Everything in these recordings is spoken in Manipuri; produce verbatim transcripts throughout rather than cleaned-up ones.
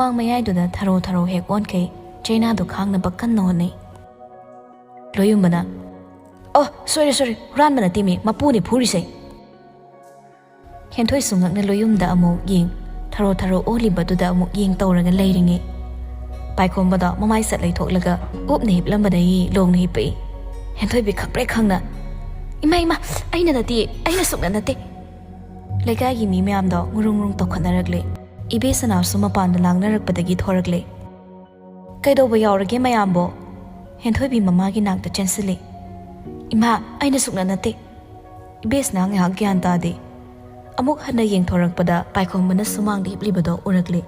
ꯁꯨꯃꯥꯡ ꯃꯌꯥꯏꯗꯨꯗ ꯊꯔꯣ ꯊꯔꯣ ꯍꯦꯛ ꯑꯣꯟꯈꯩ ꯆꯩꯅꯥꯗꯨ ꯈꯥꯡꯅꯕ ꯀꯟꯅ ꯍꯣꯠꯅꯩ꯫ ꯂꯣꯌꯨꯝꯕꯅ, "ꯑꯣ, ꯁꯣꯏꯔꯦ, ꯁꯣꯏꯔꯦ, ꯍꯨꯔꯥꯟꯕ ꯅꯠꯇꯦ ꯃꯤ, ꯃꯄꯨꯅꯤ ꯐꯨꯔꯤꯁꯦ!" ꯍꯦꯟꯊꯣꯏ ꯁꯨꯡꯉꯛꯅ ꯂꯣꯌꯨꯝꯗ ꯑꯃꯨꯛ ꯌꯦꯡ, ꯊꯔꯣ ꯊꯔꯣ ꯑꯣꯜꯂꯤꯕꯗꯨꯗ ꯑꯃꯨꯛ ꯌꯦꯡ ꯇꯧꯔꯒ ꯂꯩꯔꯤꯉꯩ, ꯄꯥꯏꯈꯣꯝꯕꯗꯣ ꯃꯃꯥꯏ ꯆꯠ ꯂꯩꯊꯣꯛꯂꯒ ꯎꯞꯅ ꯍꯤꯞꯂꯝꯕꯗꯒꯤ ꯂꯣꯡꯅ ꯍꯤꯞꯄꯛꯏ꯫ ꯍꯦꯟꯊꯣꯏꯕꯤ ꯈꯪꯄ꯭ꯔꯦꯛ ꯈꯪꯅ, "ꯏꯃꯥ, ꯏꯃꯥ, ꯑꯩꯅ ꯅꯠꯇꯦ, ꯑꯩꯅ ꯁꯨꯛꯅ ꯅꯠꯇꯦ!" ꯂꯩꯀꯥꯏꯒꯤ ꯃꯤ ꯃꯌꯥꯝꯗꯣ ꯉꯨꯔꯨꯡ ꯉꯨꯔꯨꯡ ꯇꯧꯈꯠꯅꯔꯛꯂꯦ꯫ ꯏꯕꯦ ꯁꯅꯥꯁꯨ ꯃꯄꯥꯟꯗ ꯂꯥꯡꯅꯔꯛꯄꯗꯒꯤ ꯊꯣꯔꯛꯂꯦ꯫ "ꯀꯩꯗꯧꯕ ꯌꯥꯎꯔꯒꯦ ꯃꯌꯥꯝꯕꯣ?" ꯍꯦꯟꯊꯣꯏꯕꯤ ꯃꯃꯥꯒꯤ ꯅꯥꯛꯇ ꯆꯦꯟꯁꯤꯜꯂꯤ꯫ "ꯏꯃꯥ, ꯑꯩꯅ ꯁꯨꯛꯅ ꯅꯠꯇꯦ!" ꯏꯕꯦꯁꯅꯥ ꯉꯥꯏꯍꯥꯛ ꯒ꯭ꯌꯥꯟ ꯇꯥꯗꯦ꯫ ꯑꯃꯨꯛ ꯍꯟꯅ ꯌꯦꯡꯊꯣꯔꯛꯄꯗ ꯄꯥꯏꯈꯣꯝꯕꯅ ꯁꯨꯃꯥꯡꯗ ꯍꯤꯞꯂꯤꯕꯗꯣ ꯎꯔꯛꯂꯦ꯫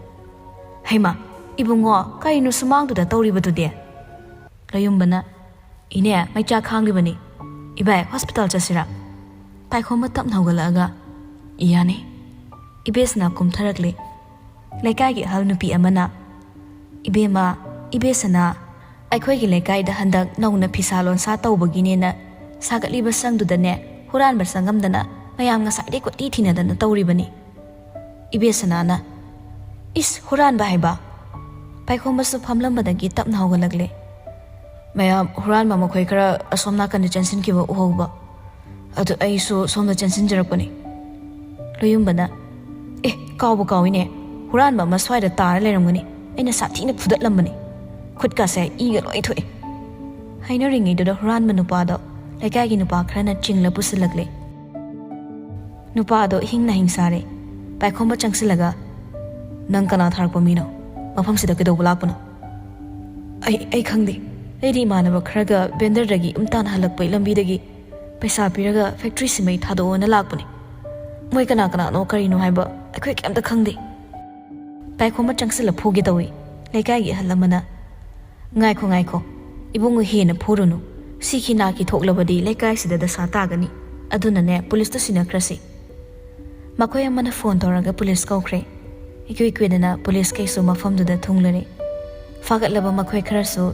"ꯍꯩꯃꯥ, ꯏꯕꯨꯡꯉꯣ, ꯀꯔꯤꯅꯣ ꯁꯨꯃꯥꯡꯗꯨꯗ ꯇꯧꯔꯤꯕꯗꯨꯗꯤ?" ꯂꯌꯨꯝꯕꯅ, "ꯏꯅꯦ, ꯃꯩꯆꯥꯛ ꯈꯥꯡꯂꯤꯕꯅꯤ꯫ ꯏꯕꯥꯏ, ꯍꯣꯁꯄꯤꯇꯥꯜ ꯆꯠꯁꯤꯔꯥ?" ꯄꯥꯏꯈꯣꯝꯕ ꯇꯞꯅ ꯍꯧꯒꯠꯂꯛꯑꯒ, "ꯌꯥꯅꯤ꯫" ꯏꯕꯦꯁꯅꯥ ꯀꯨꯝꯊꯔꯛꯂꯦ꯫ ꯂꯩꯀꯥꯏꯒꯤ ꯑꯍꯜ ꯅꯨꯄꯤ ꯑꯃꯅ, "ꯏꯕꯦꯝꯃ, ꯏꯕꯦꯁꯅꯥ, ꯑꯩꯈꯣꯏꯒꯤ ꯂꯩꯀꯥꯏꯗ ꯍꯟꯗꯛ ꯅꯧꯅ ꯐꯤꯁꯥ ꯂꯣꯟꯁꯥ ꯇꯧꯕꯒꯤꯅꯦꯅ ꯁꯥꯒꯠꯂꯤꯕ ꯁꯪꯗꯨꯗꯅꯦ, ꯍꯨꯔꯥꯟꯕ ꯆꯪꯉꯝꯗꯅ ꯃꯌꯥꯝ ꯉꯁꯥꯏꯗꯩ ꯀꯣꯏꯊꯤ ꯊꯤꯅꯗꯅ ꯇꯧꯔꯤꯕꯅꯤ꯫" ꯏꯕꯦꯁꯅꯥꯅ, "ꯏꯁ, ꯍꯨꯔꯥꯟꯕ ꯍꯥꯏꯕ?" ꯄꯥꯏꯈꯣꯝꯕꯁꯨ ꯐꯝꯂꯝꯕꯗꯒꯤ ꯇꯞꯅ ꯍꯧꯒꯠꯂꯛꯂꯦ꯫ "ꯃꯌꯥꯝ ꯍꯨꯔꯥꯟꯕ ꯃꯈꯣꯏ ꯈꯔ ꯑꯁꯣꯝ ꯅꯥꯀꯟꯗ ꯆꯦꯟꯁꯤꯟꯈꯤꯕ ꯎꯍꯧꯕ꯫ ꯑꯗꯨ ꯑꯩꯁꯨ ꯁꯣꯝꯗ ꯆꯦꯟꯁꯤꯟꯖꯔꯛꯄꯅꯤ꯫" ꯂꯣꯌꯨꯝꯕꯅ, "ꯑꯦ, ꯀꯥꯎꯕꯨ ꯀꯥꯎꯏꯅꯦ, ꯍꯨꯔꯥꯟꯕ ꯑꯃ ꯁ꯭ꯋꯥꯏꯗ ꯇꯥꯔ ꯂꯩꯔꯝꯒꯅꯤ꯫ ꯑꯩꯅ ꯁꯥꯊꯤꯅ ꯐꯨꯗꯠꯂꯝꯕꯅꯤ꯫ ꯈꯨꯠꯀꯥꯁꯦ ꯏꯒ ꯂꯣꯏ ꯊꯣꯛꯑꯦ꯫" ꯍꯥꯏꯅꯔꯤꯉꯩꯗꯨꯗ ꯍꯨꯔꯥꯟꯕ ꯅꯨꯄꯥꯗꯣ ꯂꯩꯀꯥꯏꯒꯤ ꯅꯨꯄꯥ ꯈꯔꯅ ꯆꯤꯡꯂ ꯄꯨꯁꯤꯜꯂꯛꯂꯦ꯫ ꯅꯨꯄꯥꯗꯣ ꯏꯍꯤꯡ ꯅꯥꯍꯤꯡ ꯁꯥꯔꯦ꯫ ꯄꯥꯏꯈꯣꯝꯕ ꯆꯪꯁꯤꯜꯂꯒ, "ꯅꯪ ꯀꯅꯥ ꯊꯥꯔꯛꯄ ꯃꯤꯅꯣ? ꯃꯐꯝꯁꯤꯗ ꯀꯩꯗꯧꯕ ꯂꯥꯛꯄꯅꯣ?" "ꯑꯩ, ꯑꯩ ꯈꯪꯗꯦ꯫ ꯑꯩꯗꯤ ꯏꯃꯥꯟꯅꯕ ꯈꯔꯒ ꯕꯦꯟꯗꯔꯗꯒꯤ ꯏꯝꯇꯥꯅ ꯍꯜꯂꯛꯄꯩ ꯂꯝꯕꯤꯗꯒꯤ ꯄꯩꯁꯥ ꯄꯤꯔꯒ ꯐꯦꯛꯇ꯭ꯔꯤ ꯁꯤꯃꯩ ꯊꯥꯗꯣꯛꯑꯣꯅ ꯂꯥꯛꯄꯅꯦ꯫ ꯃꯣꯏ ꯀꯅꯥ ꯀꯅꯥꯅꯣ ꯀꯔꯤꯅꯣ ꯍꯥꯏꯕ ꯑꯩꯈꯣꯏ ꯀꯩꯝꯇ ꯈꯪꯗꯦ꯫" ꯄꯥꯏꯈꯣꯝꯕ ꯆꯪꯁꯤꯜꯂ ꯐꯨꯒꯦ ꯇꯧꯏ꯫ ꯂꯩꯀꯥꯏꯒꯤ ꯑꯍꯜ ꯑꯃꯅ, "ꯉꯥꯏꯈꯣ, ꯉꯥꯏꯈꯣ, ꯏꯕꯨꯡꯉꯣ, ꯍꯦꯟꯅ ꯐꯨꯔꯨꯅꯨ꯫ ꯁꯤꯈꯤ ꯅꯥꯈꯤ ꯊꯣꯛꯂꯕꯗꯤ ꯂꯩꯀꯥꯏꯁꯤꯗ ꯗꯁꯥ ꯇꯥꯒꯅꯤ꯫ ꯑꯗꯨꯅꯅꯦ, ꯄꯨꯂꯤꯁꯇ ꯁꯤꯟꯅꯈ꯭ꯔꯁꯤ꯫" ꯃꯈꯣꯏ ꯑꯃꯅ ꯐꯣꯟ ꯇꯧꯔꯒ ꯄꯨꯂꯤꯁ ꯀꯧꯈ꯭ꯔꯦ꯫ ꯏꯀꯨꯏ ꯀꯨꯏꯗꯅ ꯄꯨꯂꯤꯁ ꯀꯩꯁꯨ ꯃꯐꯝꯗꯨꯗ ꯊꯨꯡꯂꯔꯦ꯫ ꯐꯥꯒꯠꯂꯕ ꯃꯈꯣꯏ ꯈꯔꯁꯨ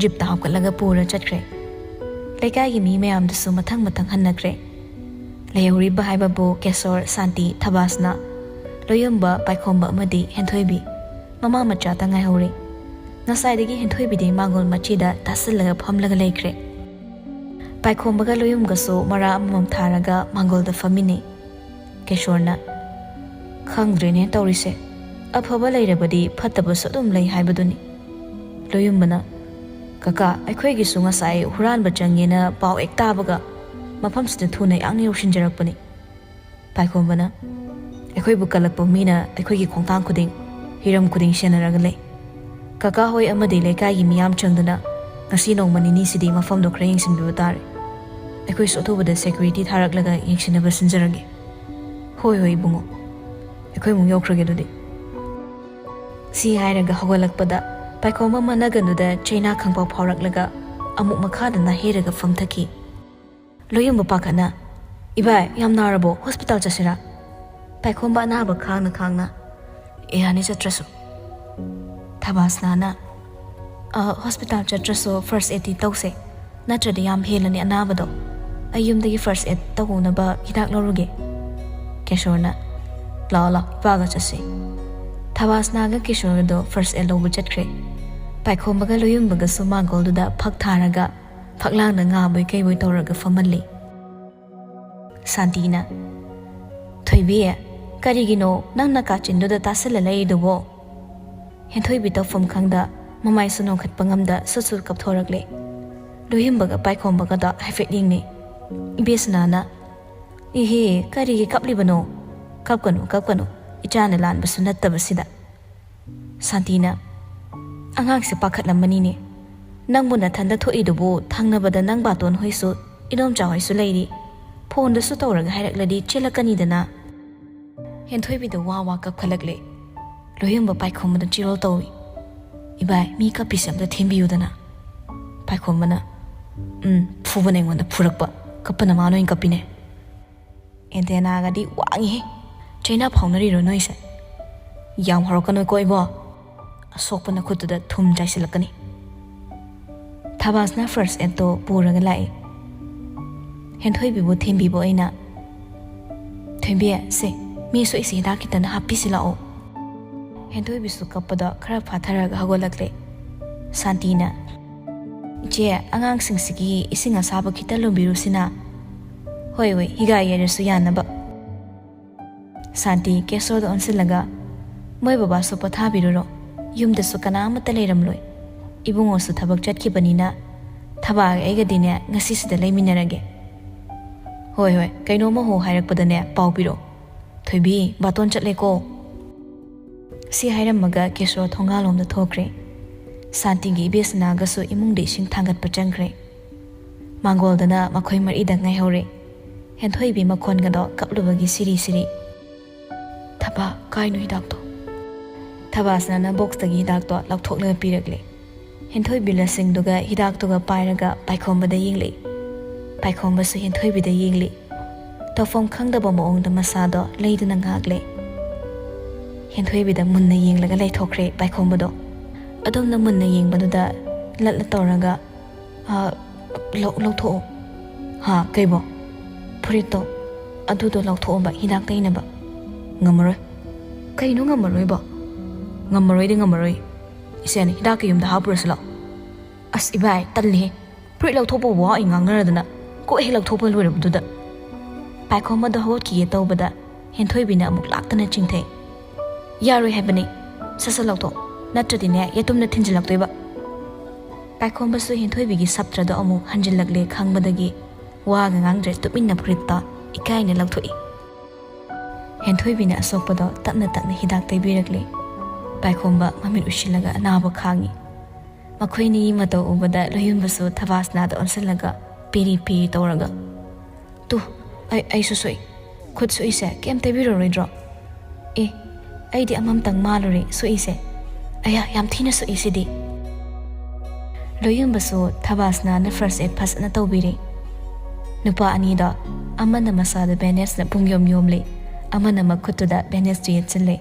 ꯖꯤꯞꯇ ꯍꯥꯞꯀꯠꯂꯒ ꯄꯨꯔ ꯆꯠꯈ꯭ꯔꯦ꯫ ꯂꯩꯀꯥꯏꯒꯤ ꯃꯤ ꯃꯌꯥꯝꯗꯨꯁꯨ ꯃꯊꯪ ꯃꯊꯪ ꯍꯟꯅꯈ꯭ꯔꯦ꯫ ꯂꯩꯍꯧꯔꯤꯕ ꯍꯥꯏꯕꯕꯨ ꯀꯦꯁꯣꯔ, ꯁꯥꯟꯇꯤ, ꯊꯕꯥꯁꯅꯥ, ꯂꯣꯌꯨꯝꯕ, ꯄꯥꯏꯈꯣꯝꯕ ꯑꯃꯗꯤ ꯍꯦꯟꯊꯣꯏꯕꯤ꯫ ꯃꯃꯥ ꯃꯆꯥꯇ ꯉꯥꯏꯍꯧꯔꯦ꯫ ꯉꯁꯥꯏꯗꯒꯤ ꯍꯦꯟꯊꯣꯏꯕꯤꯗꯤ ꯃꯥꯡꯒꯣꯜ ꯃꯆꯤꯗ ꯇꯥꯁꯤꯜꯂꯒ ꯐꯝꯂꯒ ꯂꯩꯈ꯭ꯔꯦ꯫ ꯄꯥꯏꯈꯣꯝꯕꯒ ꯂꯣꯌꯨꯝꯒꯁꯨ ꯃꯔꯥ ꯑꯃꯃꯝ ꯊꯥꯔꯒ ꯃꯥꯡꯒꯣꯜꯗ ꯐꯝꯃꯤꯟꯅꯩ꯫ ꯀꯦꯁꯣꯔꯅ, "ꯈꯪꯗ꯭ꯔꯦꯅꯦ ꯇꯧꯔꯤꯁꯦ, ꯑꯐꯕ ꯂꯩꯔꯕꯗꯤ ꯐꯠꯇꯕꯁꯨ ꯑꯗꯨꯝ ꯂꯩ ꯍꯥꯏꯕꯗꯨꯅꯤ꯫" ꯂꯣꯌꯨꯝꯕꯅ, "ꯀꯀꯥ, ꯑꯩꯈꯣꯏꯒꯤꯁꯨ ꯉꯁꯥꯏ ꯍꯨꯔꯥꯟꯕ ꯆꯪꯉꯦꯅ ꯄꯥꯎ ꯍꯦꯛ ꯇꯥꯕꯒ ꯃꯐꯝꯁꯤꯗ ꯊꯨꯅ ꯌꯥꯡꯅ ꯌꯧꯁꯤꯟꯖꯔꯛꯄꯅꯤ꯫" ꯄꯥꯏꯈꯣꯝꯕꯅ, "ꯑꯩꯈꯣꯏꯕꯨ ꯀꯜꯂꯛꯄ ꯃꯤꯅ ꯑꯩꯈꯣꯏꯒꯤ ꯈꯣꯡꯊꯥꯡ ꯈꯨꯗꯤꯡ, ꯍꯤꯔꯝ ꯈꯨꯗꯤꯡ ꯁꯦꯟꯅꯔꯒ ꯂꯩ꯫ ꯀꯀꯥ ꯍꯣꯏ ꯑꯃꯗꯤ ꯂꯩꯀꯥꯏꯒꯤ ꯃꯤꯌꯥꯝ ꯆꯪꯗꯨꯅ ꯉꯁꯤ ꯅꯣꯡꯃ ꯅꯤꯅꯤꯁꯤꯗꯤ ꯃꯐꯝꯗꯣ ꯈꯔ ꯌꯦꯡꯁꯤꯟꯕꯤꯕ ꯇꯥꯔꯦ꯫ ꯑꯩꯈꯣꯏꯁꯨ ꯑꯊꯨꯕꯗ ꯁꯦꯀ꯭ꯌꯨꯔꯤꯇꯤ ꯊꯥꯔꯛꯂꯒ ꯌꯦꯡꯁꯤꯟꯅꯕ ꯁꯤꯟꯖꯔꯒꯦ꯫" "ꯍꯣꯏ, ꯍꯣꯏ, ꯏꯕꯨꯡꯉꯣ꯫ ꯑꯩꯈꯣꯏ ꯑꯃꯨꯛ ꯌꯧꯈ꯭ꯔꯒꯦ ꯑꯗꯨꯗꯤ꯫" ꯁꯤ ꯍꯥꯏꯔꯒ ꯍꯧꯒꯠꯂꯛꯄꯗ ꯄꯥꯏꯈꯣꯝꯕ ꯃꯅꯒꯟꯗꯨꯗ ꯆꯩꯅꯥ ꯈꯪꯄꯥꯎ ꯐꯥꯎꯔꯛꯂꯒ ꯑꯃꯨꯛ ꯃꯈꯥꯗ ꯅꯥꯍꯦꯔꯒ ꯐꯝꯊꯈꯤ꯫ ꯂꯣꯌꯨꯝꯕ ꯄꯥꯈꯠꯅ, "ꯏꯕꯥꯏ, ꯌꯥꯝ ꯅꯥꯔꯕꯣ? ꯍꯣꯁꯄꯤꯇꯥꯜ ꯆꯠꯁꯤꯔꯥ?" ꯄꯥꯏꯈꯣꯝꯕ ꯑꯅꯥꯕ ꯈꯥꯡꯅ ꯈꯥꯡꯅ, "ꯑꯦ, ꯌꯥꯅꯤ, ꯆꯠꯇ꯭ꯔꯁꯨ꯫" ꯊꯕꯥꯁꯅꯥꯅ, "ꯑ, ꯍꯣꯁꯄꯤꯇꯥꯜ ꯆꯠꯇ꯭ꯔꯁꯨ ꯐꯥꯔꯁ ꯑꯦꯗꯇꯤ ꯇꯧꯁꯦ, ꯅꯠꯇ꯭ꯔꯗꯤ ꯌꯥꯝ ꯍꯦꯜꯂꯅꯤ ꯑꯅꯥꯕꯗꯣ꯫ ꯑꯩ ꯌꯨꯝꯗꯒꯤ ꯐꯥꯔꯁ ꯑꯦꯗ ꯇꯧꯅꯕ ꯍꯤꯗꯥꯛ ꯂꯧꯔꯨꯒꯦ꯫" ꯀꯦꯁꯣꯔꯅ, "ꯂꯥꯛꯑꯣ, ꯂꯥꯛꯑꯣ, ꯏꯄꯥꯒ ꯆꯠꯁꯤ꯫" ꯊꯕꯥꯁꯅꯥꯒ ꯀꯦꯁꯣꯔꯒꯗꯣ ꯐꯥꯔꯁ ꯑꯦꯗ ꯂꯧꯕ ꯆꯠꯈ꯭ꯔꯦ꯫ ꯄꯥꯏꯈꯣꯝꯕꯒ ꯂꯣꯌꯨꯝꯕꯒꯁꯨ ꯃꯥꯡꯒꯣꯜꯗꯨꯗ ꯐꯛ ꯊꯥꯔꯒ ꯐꯛꯂꯥꯡꯗ ꯉꯥꯕꯣꯏ ꯀꯩꯕꯣꯏ ꯇꯧꯔꯒ ꯐꯝꯍꯜꯂꯤ꯫ ꯁꯥꯟꯇꯤꯅ, "ꯊꯣꯏꯕꯤ, ꯀꯔꯤꯒꯤꯅꯣ ꯅꯪꯅ ꯀꯥꯆꯤꯟꯗꯨꯗ ꯇꯥꯁꯤꯜꯂ ꯂꯩꯔꯤꯗꯨꯕꯣ?" ꯍꯦꯟꯊꯣꯏꯕꯤ ꯇꯧꯐꯝ ꯈꯪꯗ ꯃꯃꯥꯏꯁꯨ ꯅꯣꯡꯈꯠꯄ ꯉꯝꯗ ꯁꯨꯠ ꯁꯨꯠ ꯀꯞꯊꯣꯔꯛꯂꯦ꯫ ꯂꯣꯌꯨꯝꯕꯒ ꯄꯥꯏꯈꯣꯝꯕꯒꯗ ꯍꯥꯏꯐꯦꯠ ꯌꯦꯡꯅꯩ꯫ ꯏꯕꯦꯁꯅꯥꯅ, "ꯏꯍꯦ, ꯀꯔꯤꯒꯤ ꯀꯞꯂꯤꯕꯅꯣ? ꯀꯞꯀꯅꯨ, ꯀꯞꯀꯅꯨ, ꯏꯆꯥꯅ ꯂꯥꯟꯕꯁꯨ ꯅꯠꯇꯕꯁꯤꯗ꯫" ꯁꯥꯟꯇꯤꯅ, "ꯑꯉꯥꯡꯁꯦ ꯄꯥꯈꯠꯂꯝꯃꯅꯤꯅꯦ꯫ ꯅꯪꯕꯨ ꯅꯊꯟꯗ ꯊꯣꯛꯏꯗꯨꯕꯨ ꯊꯪꯅꯕꯗ ꯅꯪ ꯕꯥꯇꯣꯟ ꯍꯣꯏꯁꯨ, ꯏꯗꯣꯝꯆꯥ ꯍꯣꯏꯁꯨ ꯂꯩꯔꯤ꯫ ꯐꯣꯟꯗꯁꯨ ꯇꯧꯔꯒ ꯍꯥꯏꯔꯛꯂꯗꯤ ꯆꯦꯜꯂꯛꯀꯅꯤꯗꯅ꯫" ꯍꯦꯟꯊꯣꯏꯕꯤꯗꯣ ꯋꯥ ꯋꯥ ꯀꯞꯈꯠꯂꯛꯂꯦ꯫ ꯂꯣꯌꯨꯝꯕ ꯄꯥꯏꯈꯣꯝꯕꯗ ꯆꯤꯔꯣꯜ ꯇꯧꯏ꯫ "ꯏꯕꯥꯏ, ꯃꯤ ꯀꯞꯄꯤꯁꯦ ꯑꯝꯇ ꯊꯦꯝꯕꯤꯌꯨꯗꯅ꯫" ꯄꯥꯏꯈꯣꯝꯕꯅ, "ꯎꯝ, ꯐꯨꯕꯅ ꯑꯩꯉꯣꯟꯗ ꯐꯨꯔꯛꯄ, ꯀꯞꯄꯅ ꯃꯥꯅ ꯑꯣꯏꯅ ꯀꯞꯄꯤꯅꯦ꯫ ꯑꯦꯟꯇꯦꯅꯥꯒꯗꯤ ꯋꯥꯡꯉꯤꯍꯦ꯫ ꯆꯩꯅꯥ ꯐꯥꯎꯅꯔꯤꯔꯣ ꯅꯣꯏꯁꯦ? ꯌꯥꯝ ꯍꯧꯔꯛꯀꯅꯨꯀꯣ ꯏꯕꯣ, ꯑꯁꯣꯛꯄ ꯅꯈꯨꯠꯇꯨꯗ ꯊꯨꯝ ꯆꯥꯏꯁꯤꯜꯂꯛꯀꯅꯤ꯫" ꯊꯕꯥꯁꯅ ꯐꯥꯔꯁ ꯑꯦꯗꯇꯣ ꯄꯨꯔꯒ ꯂꯥꯛꯏ꯫ ꯍꯦꯟꯊꯣꯏꯕꯤꯕꯨ ꯊꯦꯝꯕꯤꯕ ꯑꯣꯏꯅ, "ꯊꯣꯏꯕꯤ, ꯁꯦ, ꯃꯤ ꯁꯣꯛꯏꯁꯦ ꯍꯤꯗꯥꯛ ꯈꯤꯇꯅ ꯍꯥꯞꯄꯤꯁꯤ ꯂꯥꯛꯑꯣ꯫" ꯍꯦꯟꯊꯣꯏꯕꯤꯁꯨ ꯀꯞꯄꯗꯣ ꯈꯔ ꯐꯥꯊꯔꯒ ꯍꯧꯒꯠꯂꯛꯂꯦ꯫ ꯁꯥꯟꯇꯤꯅ, "ꯏꯆꯦ, ꯑꯉꯥꯡꯁꯤꯡꯁꯤꯒꯤ ꯏꯁꯤꯡ ꯑꯁꯥꯕ ꯈꯤꯇ ꯂꯨꯝꯕꯤꯔꯨꯁꯤꯅ?" "ꯍꯣꯏ, ꯍꯣꯏ, ꯍꯤꯒꯥꯏ ꯌꯩꯔꯁꯨ ꯌꯥꯅꯕ꯫" ꯁꯥꯟꯇꯤ ꯀꯦꯁꯣꯗ ꯑꯣꯟꯁꯤꯜꯂꯒ, "ꯃꯣꯏ ꯕꯕꯥꯁꯨ ꯄꯣꯊꯥꯕꯤꯔꯨꯔꯣ, ꯌꯨꯝꯗꯁꯨ ꯀꯅꯥ ꯑꯃꯠꯇ ꯂꯩꯔꯝꯂꯣꯏ꯫ ꯏꯕꯨꯡꯉꯣꯁꯨ ꯊꯕꯛ ꯆꯠꯈꯤꯕꯅꯤꯅ ꯊꯕꯥꯒ ꯑꯩꯒꯗꯤꯅꯦ ꯉꯁꯤꯁꯤꯗ ꯂꯩꯃꯤꯟꯅꯔꯒꯦ꯫ ꯍꯣꯏ, ꯍꯣꯏ, ꯀꯩꯅꯣꯝꯃ ꯍꯣ ꯍꯥꯏꯔꯛꯄꯗꯅꯦ ꯄꯥꯎ ꯄꯤꯔꯣ꯫ ꯊꯣꯏꯕꯤ, ꯕꯥꯇꯣꯟ ꯆꯠꯂꯦꯀꯣ꯫" ꯁꯤ ꯍꯥꯏꯔꯝꯃꯒ ꯀꯦꯁꯣ ꯊꯣꯡꯒꯥꯜꯂꯣꯝꯗ ꯊꯣꯛꯈ꯭ꯔꯦ꯫ ꯁꯥꯟꯇꯤꯒꯤ ꯏꯕꯦꯁꯅꯥꯒꯁꯨ ꯏꯃꯨꯡꯗ ꯏꯁꯤꯡ ꯊꯥꯡꯒꯠꯄ ꯆꯪꯈ꯭ꯔꯦ꯫ ꯃꯥꯡꯒꯣꯜꯗꯅ ꯃꯈꯣꯏ ꯃꯔꯤꯗ ꯉꯥꯏꯍꯧꯔꯦ꯫ ꯍꯦꯟꯊꯣꯏꯕꯤ ꯃꯈꯣꯟꯒꯗꯣ ꯀꯞꯂꯨꯕꯒꯤ ꯁꯤꯔꯤ ꯁꯤꯔꯤ꯫ "ꯊꯕꯥ, ꯀꯥꯏꯅꯣ ꯍꯤꯗꯥꯛꯇꯣ?" ꯊꯕꯥꯁꯅꯥꯅ ꯕꯣꯛꯁꯇꯒꯤ ꯍꯤꯗꯥꯛꯇꯣ ꯂꯧꯊꯣꯛꯂꯒ ꯄꯤꯔꯛꯂꯦ꯫ ꯍꯦꯟꯊꯣꯏꯕꯤ ꯂꯁꯤꯡꯗꯨꯒ ꯍꯤꯗꯥꯛꯇꯨꯒ ꯄꯥꯏꯔꯒ ꯄꯥꯏꯈꯣꯝꯕꯗ ꯌꯦꯡꯂꯛꯏ꯫ ꯄꯥꯏꯈꯣꯝꯕꯁꯨ ꯍꯦꯟꯊꯣꯏꯕꯤꯗ ꯌꯦꯡꯂꯤ꯫ ꯇꯧꯐꯝ ꯈꯪꯗꯕ ꯃꯑꯣꯡꯗ ꯃꯁꯥꯗꯣ ꯂꯩꯗꯨꯅ ꯉꯥꯛꯂꯦ꯫ ꯍꯦꯟꯊꯣꯏꯕꯤꯗ ꯃꯨꯟꯅ ꯌꯦꯡꯂꯒ ꯂꯩꯊꯣꯛꯈ꯭ꯔꯦ ꯄꯥꯏꯈꯣꯝꯕꯗꯣ꯫ ꯑꯗꯣꯝꯅ ꯃꯨꯟꯅ ꯌꯦꯡꯕꯗꯨꯗ ꯂꯠꯂ ꯇꯧꯔꯒ, "ꯑ, ꯂꯧ-, ꯂꯧꯊꯣꯛꯑꯣ꯫" "ꯍꯥ, ꯀꯩꯕꯣ?" "ꯐꯨꯔꯤꯠꯇꯣ ꯑꯗꯨꯗꯣ ꯂꯧꯊꯣꯛꯑꯣꯕ, ꯍꯤꯗꯥꯛ ꯇꯩꯅꯕ꯫" "ꯉꯝꯃꯔꯣꯏ꯫" "ꯀꯩꯅꯣ ꯉꯝꯃꯔꯣꯏꯕꯣ?" "ꯉꯝꯃꯔꯣꯏꯗꯤ ꯉꯝꯃꯔꯣꯏ꯫ ꯏꯆꯦꯅ ꯍꯤꯗꯥꯛꯀꯤ ꯌꯨꯝꯗ ꯍꯥꯞꯄꯨꯔꯁꯤ ꯂꯥꯛꯑꯣ꯫" "ꯑꯁ ꯏꯕꯥꯏ, ꯇꯜꯂꯤꯍꯦ꯫ ꯐꯨꯔꯤꯠ ꯂꯧꯊꯣꯛꯄꯕꯨ ꯑꯩ ꯉꯥꯡꯅꯔꯗꯅ ꯀꯣꯛ ꯍꯦꯛ ꯂꯧꯊꯣꯛꯄ ꯂꯣꯏꯔꯕꯗꯨꯗ꯫" ꯄꯥꯏꯈꯣꯝꯕꯗꯣ ꯍꯧꯒꯠꯈꯤꯒꯦ ꯇꯧꯕꯗ ꯍꯦꯟꯊꯣꯏꯕꯤꯅ ꯑꯃꯨꯛ ꯂꯥꯛꯇꯅ ꯆꯤꯡꯊꯩ꯫ "ꯌꯥꯔꯣꯏ ꯍꯥꯏꯕꯅꯤ, ꯁꯠ ꯁꯠ ꯂꯧꯊꯣꯛ, ꯅꯠꯇ꯭ꯔꯗꯤꯅꯦ ꯌꯦꯇꯨꯝꯅ ꯊꯤꯟꯖꯤꯜꯂꯛꯇꯣꯏꯕ꯫" ꯄꯥꯏꯈꯣꯝꯕꯁꯨ ꯍꯦꯟꯊꯣꯏꯕꯤꯒꯤ ꯁꯞꯇ꯭ꯔꯗꯣ ꯑꯃꯨꯛ ꯍꯟꯖꯤꯜꯂꯛꯂꯦ ꯈꯪꯕꯗꯒꯤ ꯋꯥꯒ ꯉꯥꯡꯗ꯭ꯔꯦ, ꯇꯨꯃꯤꯟꯅ ꯐꯨꯔꯤꯠꯇ ꯏꯀꯥꯏꯅ ꯂꯧꯊꯣꯛꯏ꯫ ꯍꯦꯟꯊꯣꯏꯕꯤꯅ ꯑꯁꯣꯛꯄꯗꯣ ꯇꯞꯅ ꯇꯞꯅ ꯍꯤꯗꯥꯛ ꯇꯩꯕꯤꯔꯛꯂꯦ꯫ ꯄꯥꯏꯈꯣꯝꯕ ꯃꯃꯤꯠ ꯎꯏꯁꯤꯜꯂꯒ ꯑꯅꯥꯕ ꯈꯥꯡꯉꯤ꯫ ꯃꯈꯣꯏꯅꯤꯒꯤ ꯃꯇꯧ ꯎꯕꯗ ꯂꯣꯌꯨꯝꯕꯁꯨ ꯊꯕꯥꯁꯅꯥꯗ ꯑꯣꯟꯁꯤꯜꯂꯒ ꯄꯦꯔꯤ ꯄꯦꯔꯤ ꯇꯧꯔꯒ, "ꯇꯨ, ꯑꯩ, ꯑꯩꯁꯨ ꯁꯣꯛꯏ꯫ ꯈꯨꯠ ꯁꯣꯛꯏꯁꯦ ꯀꯩꯝ ꯇꯩꯕꯤꯔꯔꯣꯏꯗ꯭ꯔꯣ?" "ꯑꯦ, ꯑꯩꯗꯤ ꯑꯃꯝꯇꯪ ꯃꯥꯜꯂꯨꯔꯦ ꯁꯣꯛꯏꯁꯦ꯫ ꯑꯌꯥ, ꯌꯥꯝ ꯊꯤꯅ ꯁꯣꯛꯏ ꯁꯤꯗꯤ꯫" ꯂꯣꯌꯨꯝꯕꯁꯨ ꯊꯕꯥꯁꯅꯥꯅ ꯐꯥꯔꯁ ꯑꯦꯗ ꯐꯖꯅ ꯇꯧꯕꯤꯔꯦ꯫ ꯅꯨꯄꯥ ꯑꯅꯤꯗꯣ ꯑꯃꯅ ꯃꯁꯥꯗ ꯕꯦꯟꯗꯦꯖꯅ ꯄꯨꯡ ꯌꯣꯝ ꯌꯣꯝꯂꯦ, ꯑꯃꯅ ꯃꯈꯨꯠꯇꯨꯗ ꯕꯦꯟꯗꯦꯖꯇꯨ ꯌꯦꯠꯁꯤꯜꯂꯦ꯫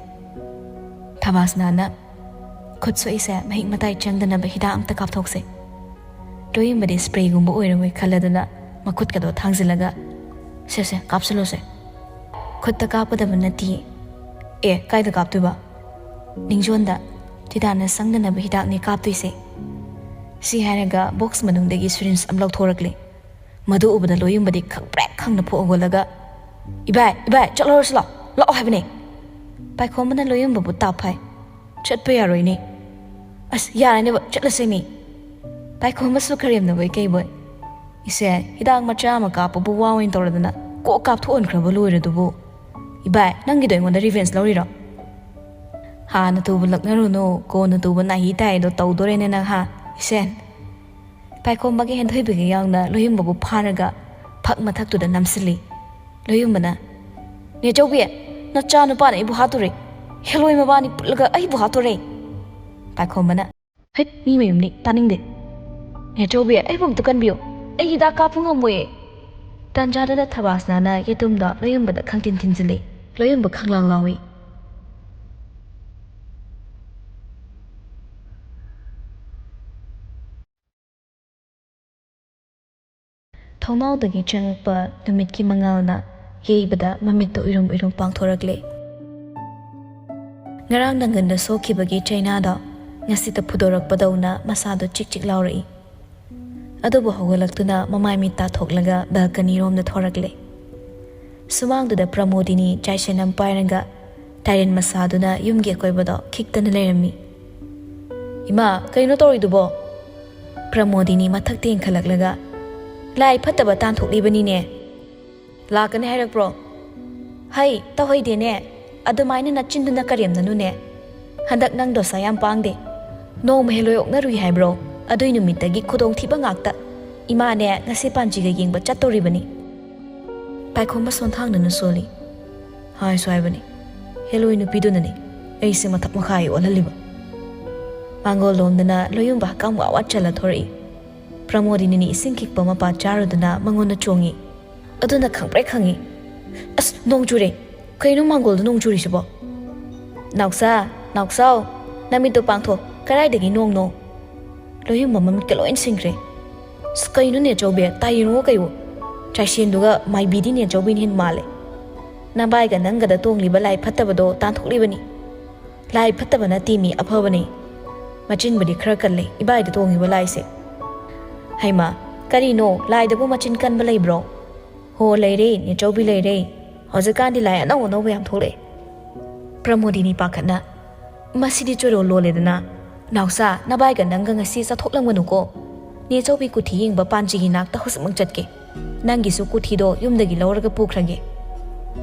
ꯊꯕꯥꯁꯅꯥꯅ, "ꯈꯨꯠ ꯁꯣꯛꯏꯁꯦ ꯃꯍꯤꯛ ꯃꯇꯥꯏ ꯆꯪꯗꯅꯕ ꯍꯤꯗꯥꯛ ꯑꯝꯇ ꯀꯥꯞꯊꯣꯛꯁꯦ꯫" ꯂꯣꯌꯨꯝꯕꯗꯤ ꯁ꯭ꯄ꯭ꯔꯦꯒꯨꯝꯕ ꯑꯣꯏꯔꯝꯃꯣꯏ ꯈꯜꯂꯗꯅ ꯃꯈꯨꯠꯀꯗꯣ ꯊꯥꯡꯖꯤꯜꯂꯒ, "ꯁꯦ, ꯁꯦ, ꯀꯥꯞꯁꯤꯜꯂꯣꯁꯦ꯫" "ꯈꯨꯠꯇ ꯀꯥꯞꯀꯗꯕ ꯅꯠꯇꯤꯌꯦ꯫" "ꯑꯦ, ꯀꯥꯏꯗ ꯀꯥꯞꯇꯣꯏꯕ?" "ꯅꯤꯡꯖꯣꯟꯗ ꯇꯤꯗꯥꯅ ꯆꯪꯗꯅꯕ ꯍꯤꯗꯥꯛꯅꯤ ꯀꯥꯞꯇꯣꯏꯁꯦ"꯫ ꯁꯤ ꯍꯥꯏꯔꯒ ꯕꯣꯛꯁ ꯃꯅꯨꯡꯗꯒꯤ ꯁꯤꯔꯤꯟꯖ ꯑꯃ ꯂꯧꯊꯣꯔꯛꯂꯦ꯫ ꯃꯗꯨ ꯎꯕꯗ ꯂꯣꯌꯨꯝꯕꯗꯤ ꯈꯪꯄ꯭ꯔꯦꯛ ꯈꯪꯅ ꯐꯨꯛ ꯍꯧꯒꯠꯂꯒ, "ꯏꯕꯥꯏ, ꯏꯕꯥꯏ, ꯆꯠꯂꯧꯔꯁꯤ ꯂꯥꯛꯑꯣ, ꯂꯥꯛꯑꯣ ꯍꯥꯏꯕꯅꯦ!" ꯄꯥꯏꯈꯣꯝꯕꯅ ꯂꯣꯌꯨꯝꯕꯕꯨ ꯇꯥꯞ ꯐꯥꯏ꯫ "ꯆꯠꯄ ꯌꯥꯔꯣꯏꯅꯦ"꯫ "ꯑꯁ, ꯌꯥꯔꯅꯦꯕ, ꯆꯠꯂꯁꯦ ꯃꯤ"꯫ ꯄꯥꯏꯈꯣꯝꯕꯁꯨ ꯀꯔꯦꯝꯅꯕꯣꯏ ꯀꯩꯕꯣꯏ, "ꯏꯁꯦ, ꯍꯤꯗꯥꯛ ꯃꯆꯥ ꯑꯃ ꯀꯥꯞꯄꯕꯨ ꯋꯥ ꯑꯣꯏꯅ ꯇꯧꯔꯗꯅ ꯀꯣꯛ ꯀꯥꯞꯊꯣꯛꯍꯟꯈ꯭ꯔꯕ ꯂꯣꯏꯔꯗꯨꯕꯨ꯫ ꯏꯕꯥꯏ, ꯅꯪꯒꯤꯗꯣ ꯑꯩꯉꯣꯟꯗ ꯔꯤꯚꯦꯟꯖ ꯂꯧꯔꯤꯔꯣ? ꯍꯥꯟꯅ ꯇꯨꯕ ꯂꯛꯅꯔꯨꯅꯨ, ꯀꯣꯟꯅ ꯇꯨꯕ ꯅꯥꯍꯤ ꯇꯥꯏꯗꯣ ꯇꯧꯗꯣꯔꯦꯅꯦ ꯅꯪ, ꯍꯥ, ꯏꯁꯦꯟ?" ꯄꯥꯏꯈꯣꯝꯕꯒ ꯍꯦꯟꯊꯣꯏꯕꯒ ꯌꯥꯎꯅ ꯂꯣꯌꯨꯝꯕꯕꯨ ꯐꯥꯔꯒ ꯐꯛ ꯃꯊꯛꯇꯨꯗ ꯅꯝꯁꯤꯜꯂꯤ꯫ ꯂꯣꯌꯨꯝꯕꯅ, "ꯅꯦꯆꯧꯕꯤ, ꯅꯆꯥ ꯅꯨꯄꯥꯅ ꯑꯩꯕꯨ ꯍꯥꯠꯇꯣꯔꯦ꯫ ꯍꯦꯂꯣꯏ ꯃꯕꯥꯅꯤ ꯄꯨꯜꯂꯒ ꯑꯩꯕꯨ ꯍꯥꯠꯇꯣꯔꯦ"꯫ ꯄꯥꯏꯈꯣꯝꯕꯅ, "ꯍꯩꯠ, ꯃꯤ ꯃꯌꯨꯝꯅꯤ, ꯇꯥꯅꯤꯡꯗꯦ꯫ ꯅꯦꯆꯧꯕꯤ, ꯑꯩꯕꯨ ꯑꯝꯇ ꯀꯟꯕꯤꯌꯨ꯫ ꯑꯩ ꯍꯤꯗꯥꯛ ꯀꯥꯞꯄ ꯉꯝꯃꯣꯏꯌꯦ"꯫ ꯇꯥꯟꯖꯥꯗꯨꯗ ꯊꯕꯥꯁꯅꯥꯅ ꯌꯦꯇꯨꯝꯗꯣ ꯂꯣꯌꯨꯝꯕꯗ ꯈꯪꯊꯤꯟ ꯊꯤꯟꯖꯤꯜꯂꯤ꯫ ꯂꯣꯌꯨꯝꯕ ꯈꯪꯂꯥꯡ ꯂꯥꯎꯏ꯫ ꯊꯣꯡꯅꯥꯎꯗꯒꯤ ꯆꯪꯉꯛꯄ ꯅꯨꯃꯤꯠꯀꯤ ꯃꯉꯥꯜꯅ ꯌꯩꯕꯗ ꯃꯃꯤꯠꯇ ꯎꯏꯔꯨꯝ ꯎꯏꯔꯨꯝ ꯄꯥꯡꯊꯣꯔꯛꯂꯦ꯫ ꯉꯔꯥꯡ ꯅꯪꯒꯟꯗ ꯁꯣꯛꯈꯤꯕꯒꯤ ꯆꯩꯅꯥꯗꯣ ꯉꯁꯤꯗ ꯐꯨꯗꯣꯔꯛꯄꯗꯧꯅ ꯃꯁꯥꯗꯣ ꯆꯤꯛ ꯆꯤꯛ ꯂꯥꯎꯔꯛꯏ꯫ ꯑꯗꯨꯕꯨ ꯍꯧꯒꯠꯂꯛꯇꯨꯅ ꯃꯃꯥꯏ ꯃꯤꯠ ꯇꯥꯊꯣꯛꯂꯒ ꯕꯦꯜꯀꯅꯤ ꯔꯣꯝꯗ ꯊꯣꯔꯛꯂꯦ꯫ ꯁꯨꯃꯥꯡꯗꯨꯗ ꯄ꯭ꯔꯃꯣꯗꯤꯅꯤ ꯆꯥꯏꯁꯦꯟ ꯑꯃ ꯄꯥꯏꯔꯒ ꯇꯥꯏꯔꯦꯟ ꯃꯁꯥꯗꯨꯅ ꯌꯨꯝꯒꯤ ꯑꯀꯣꯏꯕꯗꯣ ꯈꯤꯛꯇꯅ ꯂꯩꯔꯝꯃꯤ꯫ "ꯏꯃꯥ, ꯀꯩꯅꯣ ꯇꯧꯔꯤꯗꯨꯕꯣ?" ꯄ꯭ꯔꯃꯣꯗꯤꯅꯤ ꯃꯊꯛꯇ ꯌꯦꯡꯈꯠꯂꯛꯂꯒ, "ꯂꯥꯏ ꯐꯠꯇꯕ ꯇꯥꯟꯊꯣꯛꯂꯤꯕꯅꯤꯅꯦ꯫ ꯂꯥꯛꯀꯅꯤ ꯍꯥꯏꯔꯛꯄ꯭ꯔꯣ? ꯍꯩ, ꯇꯧꯍꯩꯗꯦꯅꯦ꯫ ꯑꯗꯨꯃꯥꯏꯅ ꯅꯆꯤꯟꯗꯨꯅ ꯀꯔꯦꯝꯅꯅꯨꯅꯦ꯫ ꯍꯟꯗꯛ ꯅꯪ ꯗꯣꯁꯥ ꯌꯥꯝ ꯄꯥꯡꯗꯦ꯫ ꯅꯣꯡꯃ ꯍꯦꯂꯣꯏ ꯑꯣꯛꯅꯔꯨꯏ ꯍꯥꯏꯕ꯭ꯔꯣ? ꯑꯗꯨꯏ ꯅꯨꯃꯤꯠꯇꯒꯤ ꯈꯨꯗꯣꯡꯊꯤꯕ ꯉꯥꯛꯇ꯫ ꯏꯃꯥꯅꯦ, ꯉꯁꯤ ꯄꯥꯟꯖꯤꯒ ꯌꯦꯡꯕ ꯆꯠꯇꯧꯔꯤꯕꯅꯤ"꯫ ꯄꯥꯏꯈꯣꯝꯕ ꯁꯣꯟꯊꯥꯡꯗꯨꯅ ꯁꯣꯜꯂꯤ꯫ "ꯍꯥꯏꯁꯨ ꯍꯥꯏꯕꯅꯤ, ꯍꯦꯂꯣꯏ ꯅꯨꯄꯤꯗꯨꯅꯅꯤ ꯑꯩꯁꯦ ꯃꯊꯛ ꯃꯈꯥ ꯑꯣꯜꯍꯜꯂꯤꯕ"꯫ ꯃꯥꯡꯒꯣꯜ ꯂꯣꯝꯗꯅ ꯂꯣꯌꯨꯝꯕ ꯍꯛꯀꯥꯝ ꯋꯥ ꯋꯥ ꯆꯜꯂ ꯊꯣꯔꯛꯏ꯫ ꯄ꯭ꯔꯃꯣꯗꯤꯅꯤꯅꯤ ꯏꯁꯤꯡ ꯈꯤꯛꯄ ꯃꯄꯥ ꯆꯥꯔꯨꯗꯨꯅ ꯃꯉꯣꯟꯗ ꯆꯣꯡꯉꯤ꯫ ꯑꯗꯨꯅ ꯈꯪꯄ꯭ꯔꯦꯛ ꯈꯪꯉꯤ꯫ "ꯑꯁ, ꯅꯣꯡ ꯆꯨꯔꯦ! ꯀꯩꯅꯣ ꯃꯥꯡꯒꯣꯜꯗ ꯅꯣꯡ ꯆꯨꯔꯤꯁꯤꯕꯣ?" "ꯅꯥꯎꯆꯥ, ꯅꯥꯎꯆꯥꯎ, ꯅꯃꯤꯠꯇꯣ ꯄꯥꯡꯊꯣꯛ, ꯀꯗꯥꯏꯗꯒꯤ ꯅꯣꯡꯅꯣ?" ꯂꯣꯌꯨꯝꯕ ꯃꯃꯤꯠꯀ ꯂꯣꯏ ꯁꯤꯡꯈ꯭ꯔꯦ꯫ "ꯑꯁ, ꯀꯩꯅꯣ ꯅꯦꯆꯧꯕꯤ, ꯇꯥꯏꯔꯤꯅꯣ ꯀꯩꯋꯣ? ꯆꯥꯏꯁꯦꯟꯗꯨꯒ ꯃꯥꯏꯕꯤꯗꯤ ꯅꯦꯆꯧꯕꯤꯅ ꯍꯦꯟ ꯃꯥꯜꯂꯦ꯫ ꯅꯕꯥꯏꯒ ꯅꯪꯒꯗ ꯇꯣꯡꯂꯤꯕ ꯂꯥꯏ ꯐꯠꯇꯕꯗꯣ ꯇꯥꯟꯊꯣꯛꯂꯤꯕꯅꯤ"꯫ "ꯂꯥꯏ ꯐꯠꯇꯕ ꯅꯠꯇꯦ, ꯃꯤ ꯑꯐꯕꯅꯤ꯫ ꯃꯆꯤꯟꯕꯨꯗꯤ ꯈꯔ ꯀꯜꯂꯦ ꯏꯕꯥꯏꯗ ꯇꯣꯡꯉꯤꯕ ꯂꯥꯏꯁꯦ꯫" "ꯍꯩꯃꯥ, ꯀꯔꯤꯅꯣ, ꯂꯥꯏꯗꯕꯨ ꯃꯆꯤꯟ ꯀꯟꯕ ꯂꯩꯕ꯭ꯔꯣ?" "ꯍꯣ, ꯂꯩꯔꯦ, ꯅꯦꯆꯧꯕꯤ, ꯂꯩꯔꯦ꯫ ꯍꯧꯖꯤꯛꯀꯥꯟꯗꯤ ꯂꯥꯏ ꯑꯅꯧ ꯑꯅꯧꯕ ꯌꯥꯝ ꯊꯣꯛꯂꯛꯑꯦ꯫" ꯄ꯭ꯔꯃꯣꯗꯤꯅꯤ ꯄꯥꯈꯠꯅ, "ꯃꯁꯤꯗꯤ ꯆꯣꯏꯔꯣꯜ ꯂꯣꯜꯂꯦꯗꯅ꯫ ꯅꯥꯎꯆꯥ, ꯅꯕꯥꯏꯒ ꯅꯪꯒ ꯉꯁꯤ ꯆꯠꯊꯣꯛꯂꯝꯒꯅꯨꯀꯣ꯫ ꯅꯦꯆꯧꯕꯤ ꯀꯨꯊꯤ ꯌꯦꯡꯕ ꯄꯥꯟꯖꯤꯒꯤ ꯅꯥꯛꯇ ꯍꯧꯖꯤꯛꯃꯛ ꯆꯠꯀꯦ꯫ ꯅꯪꯒꯤꯁꯨ ꯀꯨꯊꯤꯗꯣ ꯌꯨꯝꯗꯒꯤ ꯂꯧꯔꯒ ꯄꯨꯈ꯭ꯔꯒꯦ꯫"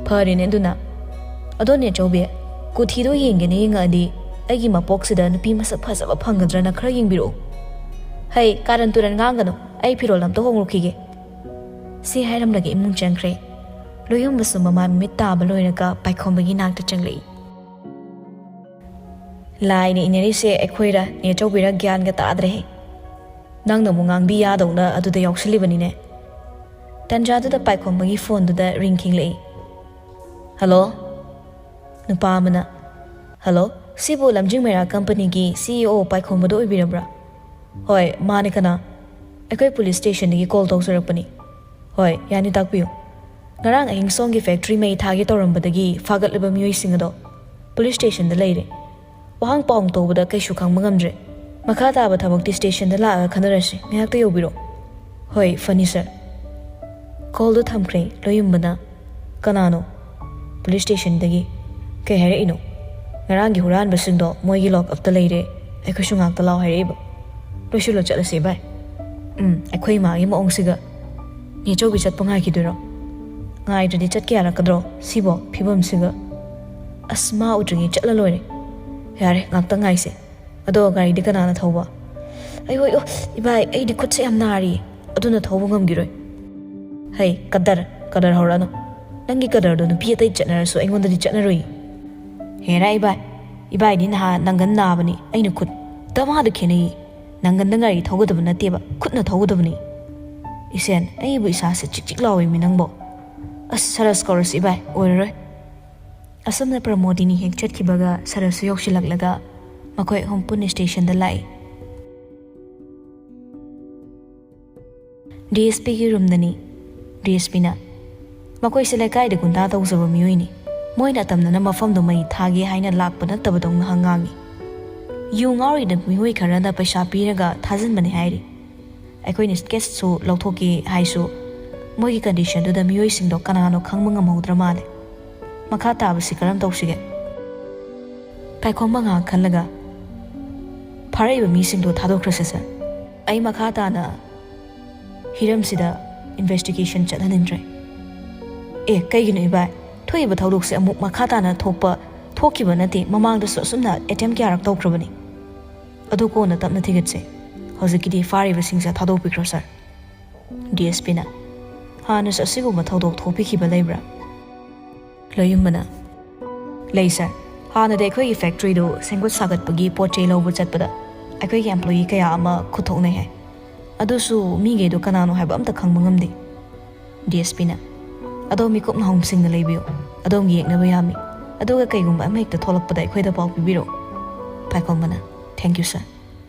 "ꯐꯔꯦꯅꯦ ꯑꯗꯨꯅ꯫ ꯑꯗꯣ ꯅꯦꯆꯧꯕꯤ, ꯀꯨꯊꯤꯗꯣ ꯌꯦꯡꯒꯦꯅ ꯌꯦꯡꯉꯛꯑꯗꯤ ꯑꯩꯒꯤ ꯃꯄꯣꯛꯁꯤꯗ ꯅꯨꯄꯤ ꯃꯁꯛ ꯐꯖꯕ ꯐꯪꯒꯗ꯭ꯔꯅ ꯈꯔ ꯌꯦꯡꯕꯤꯔꯛꯎ꯫" "ꯍꯩ, ꯀꯥꯔꯟ ꯇꯨꯔꯟ ꯉꯥꯡꯒꯅꯨ, ꯑꯩ ꯐꯤꯔꯣꯜ ꯑꯝꯇ ꯍꯣꯡꯂꯨꯈꯤꯒꯦ꯫" ꯁꯤ ꯍꯥꯏꯔꯝꯂꯒ ꯏꯃꯨꯡ ꯆꯪꯈ꯭ꯔꯦ꯫ ꯂꯣꯌꯨꯝꯕꯁꯨ ꯃꯃꯥꯏ ꯃꯃꯤꯠ ꯇꯥꯕ ꯂꯣꯏꯔꯒ ꯄꯥꯏꯈꯣꯝꯕꯒꯤ ꯅꯥꯛꯇ ꯆꯪꯂꯛꯏ꯫ "ꯂꯥꯏꯅ ꯏꯅꯔꯤꯁꯦ ꯑꯩꯈꯣꯏꯔ ꯅꯦꯆꯧꯕꯤꯔ ꯒ꯭ꯌꯥꯟꯒ ꯇꯥꯗ꯭ꯔꯦꯍꯦ꯫ ꯅꯪꯅ ꯑꯃꯨꯛ ꯉꯥꯡꯕꯤ ꯌꯥꯗꯧꯅ ꯑꯗꯨꯗ ꯌꯥꯎꯁꯜꯂꯤꯕꯅꯤꯅꯦ꯫" ꯇꯟꯖꯥꯗꯨꯗ ꯄꯥꯏꯈꯣꯝꯕꯒꯤ ꯐꯣꯟꯗꯨꯗ ꯔꯤꯡ ꯈꯤꯡꯂꯛꯏ꯫ "ꯍꯜꯂꯣ?" ꯅꯨꯄꯥ ꯑꯃꯅ꯫ "ꯍꯜꯂꯣ, ꯁꯤꯕꯨ ꯂꯝꯖꯤꯡ ꯃꯩꯔꯥ ꯀꯝꯄꯅꯤꯒꯤ ꯁꯤ ꯏ ꯑꯣ ꯄꯥꯏꯈꯣꯝꯕꯗꯣ ꯑꯣꯏꯕꯤꯔꯕ꯭ꯔꯥ?" "ꯍꯣꯏ, ꯃꯥꯅꯦ, ꯀꯅꯥ?" "ꯑꯩꯈꯣꯏ ꯄꯨꯂꯤꯁ ꯁ꯭ꯇꯦꯁꯟꯗꯒꯤ ꯀꯣꯜ ꯇꯧꯖꯔꯛꯄꯅꯤ꯫" "ꯍꯣꯏ, ꯌꯥꯅꯤ, ꯇꯥꯛꯄꯤꯌꯨ꯫" "ꯉꯔꯥꯡ ꯑꯍꯤꯡ ꯁꯣꯝꯒꯤ ꯐꯦꯛꯇ꯭ꯔꯤ ꯃꯩ ꯊꯥꯒꯦ ꯇꯧꯔꯝꯕꯗꯒꯤ ꯐꯥꯒꯠꯂꯕ ꯃꯤꯑꯣꯏꯁꯤꯡ ꯑꯗꯣ ꯄꯨꯂꯤꯁ ꯁ꯭ꯇꯦꯁꯟꯗ ꯂꯩꯔꯦ꯫ ꯋꯥꯍꯪ ꯄꯥꯎꯍꯪ ꯇꯧꯕꯗ ꯀꯩꯁꯨ ꯈꯪꯕ ꯉꯝꯗ꯭ꯔꯦ꯫ ꯃꯈꯥ ꯇꯥꯕ ꯊꯕꯛꯇꯤ ꯁ꯭ꯇꯦꯁꯟꯗ ꯂꯥꯛꯑꯒ ꯈꯟꯅꯔꯁꯤ, ꯉꯥꯏꯍꯥꯛꯇ ꯌꯧꯕꯤꯔꯛꯑꯣ꯫" "ꯍꯣꯏ, ꯐꯅꯤ ꯁꯥꯔ꯫" ꯀꯣꯜꯗꯨ ꯊꯝꯈ꯭ꯔꯦ꯫ ꯂꯣꯌꯨꯝꯕꯅ, "ꯀꯅꯥꯅꯣ?" "ꯄꯨꯂꯤꯁ ꯁ꯭ꯇꯦꯁꯟꯗꯒꯤ꯫" "ꯀꯩ ꯍꯥꯏꯔꯛꯏꯅꯣ?" "ꯉꯔꯥꯡꯒꯤ ꯍꯨꯔꯥꯟꯕꯁꯤꯡꯗꯣ ꯃꯣꯏꯒꯤ ꯂꯣꯛ ꯑꯞꯇ ꯂꯩꯔꯦ, ꯑꯩꯈꯣꯏꯁꯨ ꯉꯥꯛꯇ ꯂꯥꯛꯑꯣ ꯍꯥꯏꯔꯛꯏꯕ꯫" "ꯂꯣꯏꯁꯤꯜꯂꯣ, ꯆꯠꯂꯁꯤ ꯚꯥꯏ꯫" "ꯎꯝ, ꯑꯩꯈꯣꯏ ꯏꯃꯥꯒꯤ ꯃꯑꯣꯡꯁꯤꯒ꯫ ꯅꯦꯆꯧꯕꯤ ꯆꯠꯄ ꯉꯥꯏꯈꯤꯗꯣꯏꯔꯣ?" "ꯉꯥꯏꯗ꯭ꯔꯗꯤ ꯆꯠꯀꯦ ꯌꯥꯔꯛꯀꯗ꯭ꯔꯣ ꯁꯤꯕꯣ, ꯐꯤꯕꯝꯁꯤꯒ?" "ꯑꯁ, ꯃꯥ ꯎꯗ꯭ꯔꯤꯉꯩ ꯆꯠꯂ ꯂꯣꯏꯔꯦ꯫" "ꯌꯥꯔꯦ, ꯉꯥꯛꯇ ꯉꯥꯏꯁꯦ꯫ ꯑꯗꯣ ꯒꯥꯔꯤꯗꯤ ꯀꯅꯥꯅ ꯊꯧꯕ?" "ꯑꯩ, ꯑꯣꯏ, ꯑꯣ, ꯏꯕꯥꯏ, ꯑꯩꯗꯤ ꯈꯨꯠꯁꯦ ꯌꯥꯝ ꯅꯥꯔꯤꯌꯦ, ꯑꯗꯨꯅ ꯊꯧꯕ ꯉꯝꯈꯤꯔꯣꯏ꯫" "ꯍꯩ, ꯀꯗꯔ, ꯀꯗꯔ ꯍꯧꯔꯛꯑꯅꯨ꯫ ꯅꯪꯒꯤ ꯀꯗꯔꯗꯣ ꯅꯨꯄꯤ ꯑꯇꯩ ꯆꯠꯅꯔꯁꯨ ꯑꯩꯉꯣꯟꯗꯗꯤ ꯆꯠꯅꯔꯨꯏ꯫" "ꯍꯦꯔꯥ ꯏꯕꯥꯏ, ꯏꯕꯥꯏꯗꯤ ꯅꯍꯥꯟ ꯅꯪꯒꯟ ꯅꯥꯕꯅꯤ, ꯑꯩꯅ ꯈꯨꯠ꯫ ꯗꯃꯥꯗ ꯈꯦꯠꯅꯩ꯫ ꯅꯪꯒꯟꯗ ꯒꯥꯔꯤ ꯊꯧꯒꯗꯕ ꯅꯠꯇꯦꯕ, ꯈꯨꯠꯅ ꯊꯧꯒꯗꯕꯅꯤ꯫" "ꯏꯁꯦꯟ, ꯑꯩꯕꯨ ꯏꯁꯥꯁꯦ ꯆꯤꯛ ꯆꯤꯛ ꯂꯥꯎꯏꯃꯤ ꯅꯪꯕꯣ꯫" "ꯑꯁ, ꯁꯔꯁ ꯀꯧꯔꯁꯤ ꯏꯕꯥꯏ, ꯑꯣꯏꯔꯔꯣꯏ꯫" ꯑꯁꯨꯝꯅ ꯄ꯭ꯔꯃꯣꯗꯤꯅꯤ ꯍꯦꯛ ꯆꯠꯈꯤꯕꯒ ꯁꯔꯁꯁꯨ ꯌꯧꯁꯤꯜꯂꯛꯂꯒ ꯃꯈꯣꯏ ꯑꯍꯨꯝ ꯄꯨꯟꯅ ꯁ꯭ꯇꯦꯁꯟꯗ ꯂꯥꯛꯏ꯫ ꯗꯤ ꯑꯦꯁ ꯄꯤꯒꯤ ꯔꯨꯝꯗꯅꯤ꯫ ꯗꯤ ꯑꯦꯁ ꯄꯤꯅ, "ꯃꯈꯣꯏꯁꯦ ꯂꯩꯀꯥꯏꯗ ꯒꯨꯟꯗꯥ ꯇꯧꯖꯕ ꯃꯤꯑꯣꯏꯅꯤ꯫ ꯃꯣꯏꯅ ꯑꯇꯝꯅꯅ ꯃꯐꯝꯗꯣ ꯃꯩ ꯊꯥꯒꯦ ꯍꯥꯏꯅ ꯂꯥꯛꯄ ꯅꯠꯇꯕꯗꯧꯅ ꯉꯥꯡꯉꯤ꯫ ꯌꯨ ꯉꯥꯎꯔꯤꯗ ꯃꯤꯑꯣꯏ ꯈꯔꯅ ꯄꯩꯁꯥ ꯄꯤꯔꯒ ꯊꯥꯖꯤꯟꯕꯅꯤ ꯍꯥꯏꯔꯤ꯫ ꯑꯩꯈꯣꯏꯅ ꯁ꯭ꯀꯦꯠꯁꯁꯨ ꯂꯧꯊꯣꯛꯀꯦ ꯍꯥꯏꯁꯨ, ꯃꯣꯏꯒꯤ ꯀꯟꯗꯤꯁꯟꯗꯨꯗ ꯃꯤꯑꯣꯏꯁꯤꯡꯗꯣ ꯀꯅꯥꯅꯣ ꯈꯪꯕ ꯉꯝꯍꯧꯗ꯭ꯔ ꯃꯥꯜꯂꯦ꯫ ꯃꯈꯥ ꯇꯥꯕꯁꯤ ꯀꯔꯝ ꯇꯧꯁꯤꯒꯦ? ꯄꯥꯏꯈꯣꯝꯕ ꯉꯥꯏꯍꯥꯛ ꯈꯜꯂꯒ, "ꯐꯥꯔꯛꯏꯕ ꯃꯤꯁꯤꯡꯗꯣ ꯊꯥꯗꯣꯛꯈ꯭ꯔꯁꯦ, ꯁꯥꯔ꯫ ꯑꯩ ꯃꯈꯥ ꯇꯥꯅ ꯍꯤꯔꯝꯁꯤꯗ ꯏꯟꯚꯦꯁꯇꯤꯒꯦꯁꯟ ꯆꯠꯍꯟꯅꯤꯡꯗ꯭ꯔꯦ꯫" "ꯑꯦ, ꯀꯩꯒꯤꯅꯣ ꯏꯕꯥꯏ? ꯊꯣꯛꯏꯕ ꯊꯧꯗꯣꯛꯁꯦ ꯑꯃꯨꯛ ꯃꯈꯥ ꯇꯥꯅ ꯊꯣꯛꯄ, ꯊꯣꯛꯈꯤꯕ ꯅꯠꯇꯦ, ꯃꯃꯥꯡꯗꯁꯨ ꯑꯁꯨꯝꯅ ꯑꯦꯇꯦꯝ ꯀꯌꯥꯔꯛ ꯇꯧꯈ꯭ꯔꯕꯅꯤ꯫ ꯑꯗꯨ ꯀꯣꯟꯅ ꯇꯞꯅ ꯊꯤꯒꯠꯁꯦ꯫ ꯍꯧꯖꯤꯛꯀꯤꯗꯤ ꯐꯥꯔꯤꯕꯁꯤꯡꯁꯦ ꯊꯥꯗꯣꯛꯄꯤꯈ꯭ꯔꯣ, ꯁꯥꯔ꯫" ꯗꯤ ꯑꯦꯁ ꯄꯤꯅ, "ꯍꯥꯟꯅꯁꯨ ꯑꯁꯤꯒꯨꯝꯕ ꯊꯧꯗꯣꯛ ꯊꯣꯛꯄꯤꯈꯤꯕ ꯂꯩꯕ꯭ꯔꯥ?" ꯂꯣꯌꯨꯝꯕꯅ, "ꯂꯩ, ꯁꯥꯔ꯫ ꯍꯥꯟꯅꯗꯤ ꯑꯩꯈꯣꯏꯒꯤ ꯐꯦꯛꯇ꯭ꯔꯤꯗꯨ ꯁꯦꯝꯒꯠ ꯁꯥꯒꯠꯄꯒꯤ ꯄꯣꯠ ꯆꯩ ꯂꯧꯕ ꯆꯠꯄꯗ ꯑꯩꯈꯣꯏꯒꯤ ꯑꯦꯝꯄ꯭ꯂꯣꯌꯤ ꯀꯌꯥ ꯑꯃ ꯈꯨꯠ ꯊꯣꯛꯅꯩ ꯍꯥꯏ꯫ ꯑꯗꯨꯁꯨ ꯃꯤꯈꯩꯗꯣ ꯀꯅꯥꯅꯣ ꯍꯥꯏꯕ ꯑꯝꯇ ꯈꯪꯕ ꯉꯝꯗꯦ꯫" ꯗꯤ ꯑꯦꯁ ꯄꯤꯅ, "ꯑꯗꯣꯝ ꯃꯤꯀꯨꯞ ꯅꯥꯍꯨꯝꯁꯤꯡꯅ ꯂꯩꯕꯤꯌꯨ꯫ ꯑꯗꯣꯝꯒꯤ ꯌꯦꯡꯅꯕ ꯌꯥꯝꯃꯤ꯫ ꯑꯗꯨꯒ ꯀꯩꯒꯨꯝꯕ ꯑꯃ ꯍꯦꯛꯇ ꯊꯣꯛꯂꯛꯄꯗ ꯑꯩꯈꯣꯏꯗ ꯄꯥꯎ ꯄꯤꯕꯤꯔꯛꯎ꯫" ꯄꯥꯏꯈꯣꯝꯕꯅ, "Thank you, sir꯫"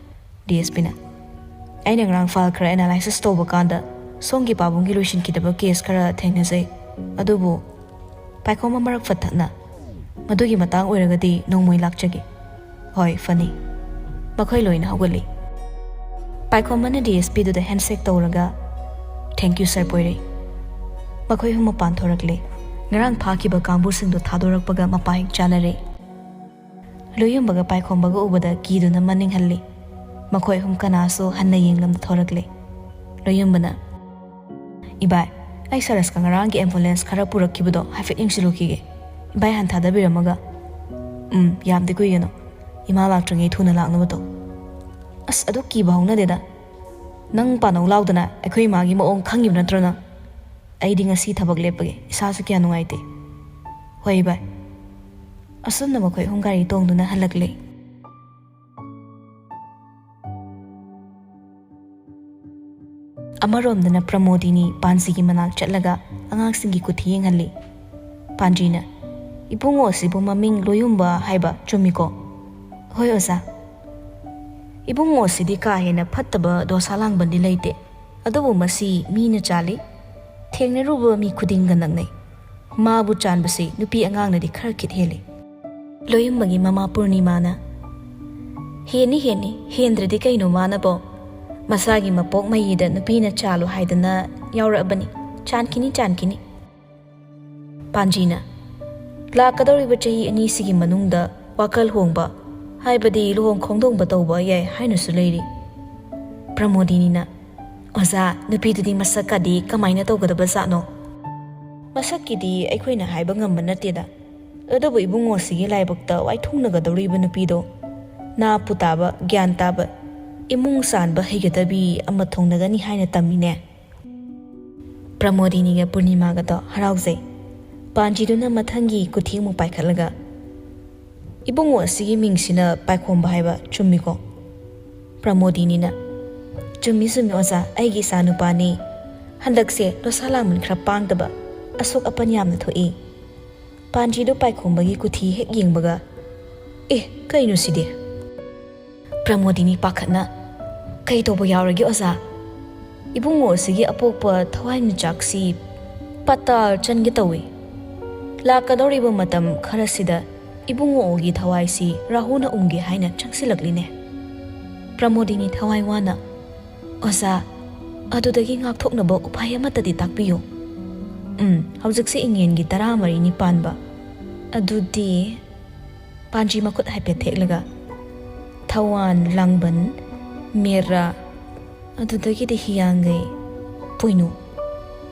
D S ꯄꯤꯅ, "ꯑꯩꯅ ꯉꯔꯥꯡ ꯐꯥꯏꯜ ꯈꯔ ꯑꯦꯅꯥꯂꯥꯏꯁꯤꯁ ꯇꯧꯕ ꯀꯥꯟꯗ ꯁꯣꯝꯒꯤ ꯄꯥꯕꯨꯡꯒꯤ ꯂꯣꯏꯁꯤꯟꯈꯤꯗꯕ ꯀꯦꯁ ꯈꯔ ꯊꯦꯡꯅꯖꯩ꯫ ꯑꯗꯨꯕꯨ," ꯄꯥꯏꯈꯣꯝꯕ ꯃꯔꯛ ꯐꯠꯊꯠꯅ, "ꯃꯗꯨꯒꯤ ꯃꯇꯥꯡ ꯑꯣꯏꯔꯒꯗꯤ ꯅꯣꯡꯃꯩ ꯂꯥꯛꯆꯒꯦ꯫" "ꯍꯣꯏ, ꯐꯅꯤ꯫" ꯃꯈꯣꯏ ꯂꯣꯏꯅ ꯍꯧꯒꯠꯂꯤ꯫ ꯄꯥꯏꯈꯣꯝꯕꯅ ꯗꯤ ꯑꯦꯁ ꯄꯤꯗꯨꯗ ꯍꯦꯟꯁꯦꯛ ꯇꯧꯔꯒ, "Thank you, sir ꯄꯣꯏꯔꯩ꯫" ꯃꯈꯣꯏ ꯑꯍꯨꯝ ꯃꯄꯥꯟ ꯊꯣꯔꯛꯂꯦ꯫ ꯉꯔꯥꯡ ꯐꯥꯈꯤꯕ ꯀꯥꯡꯕꯨꯁꯤꯡꯗꯨ ꯊꯥꯗꯣꯔꯛꯄꯒ ꯃꯄꯥ ꯍꯦꯛ ꯆꯥꯅꯔꯦ꯫ ꯂꯣꯌꯨꯝꯕꯒ ꯄꯥꯏꯈꯣꯝꯕꯒ ꯎꯕꯗ ꯀꯤꯗꯨꯅ ꯃꯅꯤꯡ ꯍꯜꯂꯤ꯫ ꯃꯈꯣꯏ ꯑꯍꯨꯝ ꯀꯅꯥꯁꯨ ꯍꯟꯅ ꯌꯦꯡꯂꯝꯗ ꯊꯣꯔꯛꯂꯦ꯫ ꯂꯣꯌꯨꯝꯕꯅ, "ꯏꯕꯥꯏ, ꯑꯩ ꯁꯔꯁꯀ ꯉꯔꯥꯡꯒꯤ ꯑꯦꯝꯕꯨꯂꯦꯟꯁ ꯈꯔ ꯄꯨꯔꯛꯈꯤꯕꯗꯣ ꯍꯥꯏꯐꯦꯠ ꯌꯦꯡꯁꯤꯜꯂꯨꯈꯤꯒꯦ꯫ ꯏꯕꯥꯏ ꯍꯥꯟ ꯊꯥꯗꯕꯤꯔꯝꯃꯒ꯫" "ꯎꯝ, ꯌꯥꯝꯗꯤ ꯀꯨꯏꯒꯅꯨ꯫ ꯏꯃꯥ ꯂꯥꯛꯇ꯭ꯔꯤꯉꯩ ꯊꯨꯅ ꯂꯥꯛꯅꯕ ꯇꯧ꯫" "ꯑꯁ, ꯑꯗꯨ ꯀꯤꯕ ꯍꯧꯅꯗꯦꯗ꯫ ꯅꯪ ꯄꯥꯅꯧ ꯂꯥꯎꯗꯅ ꯑꯩꯈꯣꯏ ꯏꯃꯥꯒꯤ ꯃꯑꯣꯡ ꯈꯪꯉꯤꯕ ꯅꯠꯇ꯭ꯔꯣ ꯅꯪ? ꯑꯩꯗꯤ ꯉꯁꯤ ꯊꯕꯛ ꯂꯦꯞꯄꯒꯦ, ꯏꯁꯥꯁꯨ ꯀꯌꯥ ꯅꯨꯡꯉꯥꯏꯇꯦ꯫" "ꯍꯣꯏ ꯏꯕꯥꯏ꯫" ꯑꯁꯨꯝꯅ ꯃꯈꯣꯏ ꯑꯍꯨꯝ ꯒꯥꯔꯤ ꯇꯣꯡꯗꯨꯅ ꯍꯜꯂꯛꯂꯦ꯫ ꯑꯃꯔꯣꯝꯗꯅ ꯄ꯭ꯔꯃꯣꯗꯤꯅꯤ ꯄꯥꯟꯖꯤꯒꯤ ꯃꯅꯥꯛ ꯆꯠꯂꯒ ꯑꯉꯥꯡꯁꯤꯡꯒꯤ ꯀꯨꯊꯤ ꯌꯦꯡꯍꯜꯂꯤ꯫ ꯄꯥꯟꯖꯤꯅ, "ꯏꯕꯨꯡꯉꯣ ꯑꯁꯤꯕꯨ ꯃꯃꯤꯡ ꯂꯣꯌꯨꯝꯕ ꯍꯥꯏꯕ ꯆꯨꯝꯃꯤꯀꯣ?" "ꯍꯣꯏ ꯑꯣꯖꯥ꯫" "ꯏꯕꯨꯡꯉꯣ ꯑꯁꯤꯗꯤ ꯀꯥ ꯍꯦꯟꯅ ꯐꯠꯇꯕ ꯗꯣꯁꯥ ꯂꯥꯡꯕꯟꯗꯤ ꯂꯩꯇꯦ, ꯑꯗꯨꯕꯨ ꯃꯁꯤ ꯃꯤꯅ ꯆꯥꯜꯂꯤ, ꯊꯦꯡꯅꯔꯨꯕ ꯃꯤ ꯈꯨꯗꯤꯡꯒ ꯅꯛꯅꯩ꯫ ꯃꯥꯕꯨ ꯆꯥꯟꯕꯁꯤ ꯅꯨꯄꯤ ꯑꯉꯥꯡꯅꯗꯤ ꯈꯔ ꯈꯤꯠ ꯍꯦꯜꯂꯤ꯫ ꯂꯣꯌꯨꯝꯕꯒꯤ ꯃꯃꯥ ꯄꯨꯔꯅꯤꯃꯥꯅ, "ꯍꯦꯟꯅꯤ, ꯍꯦꯟꯅꯤ, ꯍꯦꯟꯗ꯭ꯔꯗꯤ ꯀꯩꯅꯣ ꯃꯥꯅꯕꯣ? ꯃꯁꯥꯒꯤ ꯃꯄꯣꯛ ꯃꯌꯤꯗ ꯅꯨꯄꯤꯅ ꯆꯥꯜꯂꯨ ꯍꯥꯏꯗꯅ ꯌꯥꯎꯔꯛꯑꯕꯅꯤ꯫ ꯆꯥꯟꯈꯤꯅꯤ, ꯆꯥꯟꯈꯤꯅꯤ꯫" ꯄꯥꯟꯖꯤꯅ, "ꯂꯥꯛꯀꯗꯧꯔꯤꯕ ꯆꯍꯤ ꯑꯅꯤꯁꯤꯒꯤ ꯃꯅꯨꯡꯗ ꯋꯥꯈꯜ ꯍꯣꯡꯕ, ꯍꯥꯏꯕꯗꯤ ꯂꯨꯍꯣꯡ ꯈꯣꯡꯗꯣꯡꯕ ꯇꯧꯕ ꯌꯥꯏ ꯍꯥꯏꯅꯁꯨ ꯂꯩꯔꯤ꯫" ꯄ꯭ꯔꯃꯣꯗꯤꯅꯤꯅ, "ꯑꯣꯖꯥ, ꯅꯨꯄꯤꯗꯨꯗꯤ ꯃꯁꯛꯀꯗꯤ ꯀꯃꯥꯏꯅ ꯇꯧꯒꯗꯕ ꯖꯥꯠꯅꯣ?" "ꯃꯁꯛꯀꯤꯗꯤ ꯑꯩꯈꯣꯏꯅ ꯍꯥꯏꯕ ꯉꯝꯕ ꯅꯠꯇꯦꯗ꯫ ꯑꯗꯨꯕꯨ ꯏꯕꯨꯡꯉꯣꯁꯤꯒꯤ ꯂꯥꯏꯕꯛꯇ ꯋꯥꯏꯊꯨꯡꯅꯒꯗꯧꯔꯤꯕ ꯅꯨꯄꯤꯗꯣ ꯅꯥ ꯄꯨ ꯇꯥꯕ, ꯒ꯭ꯌꯥꯟ ꯇꯥꯕ, ꯏꯃꯨꯡ ꯆꯥꯟꯕ ꯍꯩꯒꯗꯕꯤ ꯑꯃ ꯊꯣꯡꯅꯒꯅꯤ ꯍꯥꯏꯅ ꯇꯝꯃꯤꯅꯦ꯫" ꯄ꯭ꯔꯃꯣꯗꯤꯅꯤꯒ ꯄꯨꯔꯅꯤꯃꯥꯒꯗꯣ ꯍꯔꯥꯎꯖꯩ꯫ ꯄꯥꯟꯖꯤꯗꯨꯅ ꯃꯊꯪꯒꯤ ꯀꯨꯊꯤ ꯑꯃꯨꯛ ꯄꯥꯏꯈꯠꯂꯒ, "ꯏꯕꯨꯡꯉꯣ ꯑꯁꯤꯒꯤ ꯃꯤꯡꯁꯤꯅ ꯄꯥꯏꯈꯣꯝꯕ ꯍꯥꯏꯕ ꯆꯨꯝꯃꯤꯀꯣ?" ꯄ꯭ꯔꯃꯣꯗꯤꯅꯤꯅ, "ꯆꯨꯝꯃꯤ, ꯆꯨꯝꯃꯤ ꯑꯣꯖꯥ, ꯑꯩꯒꯤ ꯏꯆꯥ ꯅꯨꯄꯥꯅꯤ꯫ ꯍꯟꯗꯛꯁꯦ ꯂꯣꯁꯥ ꯂꯥꯡꯕꯟ ꯈꯔ ꯄꯥꯡꯗꯕ, ꯑꯁꯣꯛ ꯑꯄꯟ ꯌꯥꯝꯅ ꯊꯣꯛꯏ꯫" ꯄꯥꯟꯖꯤꯗꯨ ꯄꯥꯏꯈꯣꯝꯕꯒꯤ ꯀꯨꯊꯤ ꯍꯦꯛ ꯌꯦꯡꯕꯒ, "ꯑꯦ, ꯀꯩꯅꯣ ꯁꯤꯗꯤ?" ꯄ꯭ꯔꯃꯣꯗꯤꯅꯤ ꯄꯥꯈꯠꯅ, "ꯀꯩ ꯇꯧꯕ ꯌꯥꯎꯔꯒꯦ ꯑꯣꯖꯥ? ꯏꯕꯨꯡꯉꯣ ꯑꯁꯤꯒꯤ ꯑꯄꯣꯛꯄ ꯊꯋꯥꯏ ꯃꯤꯆꯥꯛꯁꯤ ꯄꯇꯥꯜ ꯆꯟꯒꯦ ꯇꯧꯏ꯫ ꯂꯥꯛꯀꯗꯧꯔꯤꯕ ꯃꯇꯝ ꯈꯔꯁꯤꯗ ꯏꯕꯨꯡꯉꯣꯒꯤ ꯊꯋꯥꯏꯁꯤ ꯔꯥꯍꯨꯅ ꯎꯝꯒꯦ ꯍꯥꯏꯅ ꯆꯪꯁꯤꯜꯂꯛꯂꯤꯅꯦ꯫" ꯄ꯭ꯔꯃꯣꯗꯤꯅꯤ ꯊꯋꯥꯏ ꯋꯥꯅ, "ꯑꯣꯖꯥ, ꯑꯗꯨꯗꯒꯤ ꯉꯥꯛꯊꯣꯛꯅꯕ ꯎꯄꯥꯏ ꯑꯃꯠꯇꯗꯤ ꯇꯥꯛꯄꯤꯌꯨ꯫" "ꯎꯝ, ꯍꯧꯖꯤꯛꯁꯦ ꯏꯉꯦꯟꯒꯤ ꯇꯔꯥꯃꯔꯤꯅꯤ ꯄꯥꯟꯕ꯫ ꯑꯗꯨꯗꯤ," ꯄꯥꯟꯖꯤ ꯃꯈꯨꯠ ꯍꯥꯏꯐꯦꯠ ꯊꯦꯛꯂꯒ, "ꯊꯋꯥꯟ, ꯂꯥꯡꯕꯟ, ꯃꯦꯔꯥ, ꯑꯗꯨꯗꯒꯤꯗꯤ ꯍꯤꯌꯥꯡꯒꯩ, ꯄꯣꯏꯅꯨ,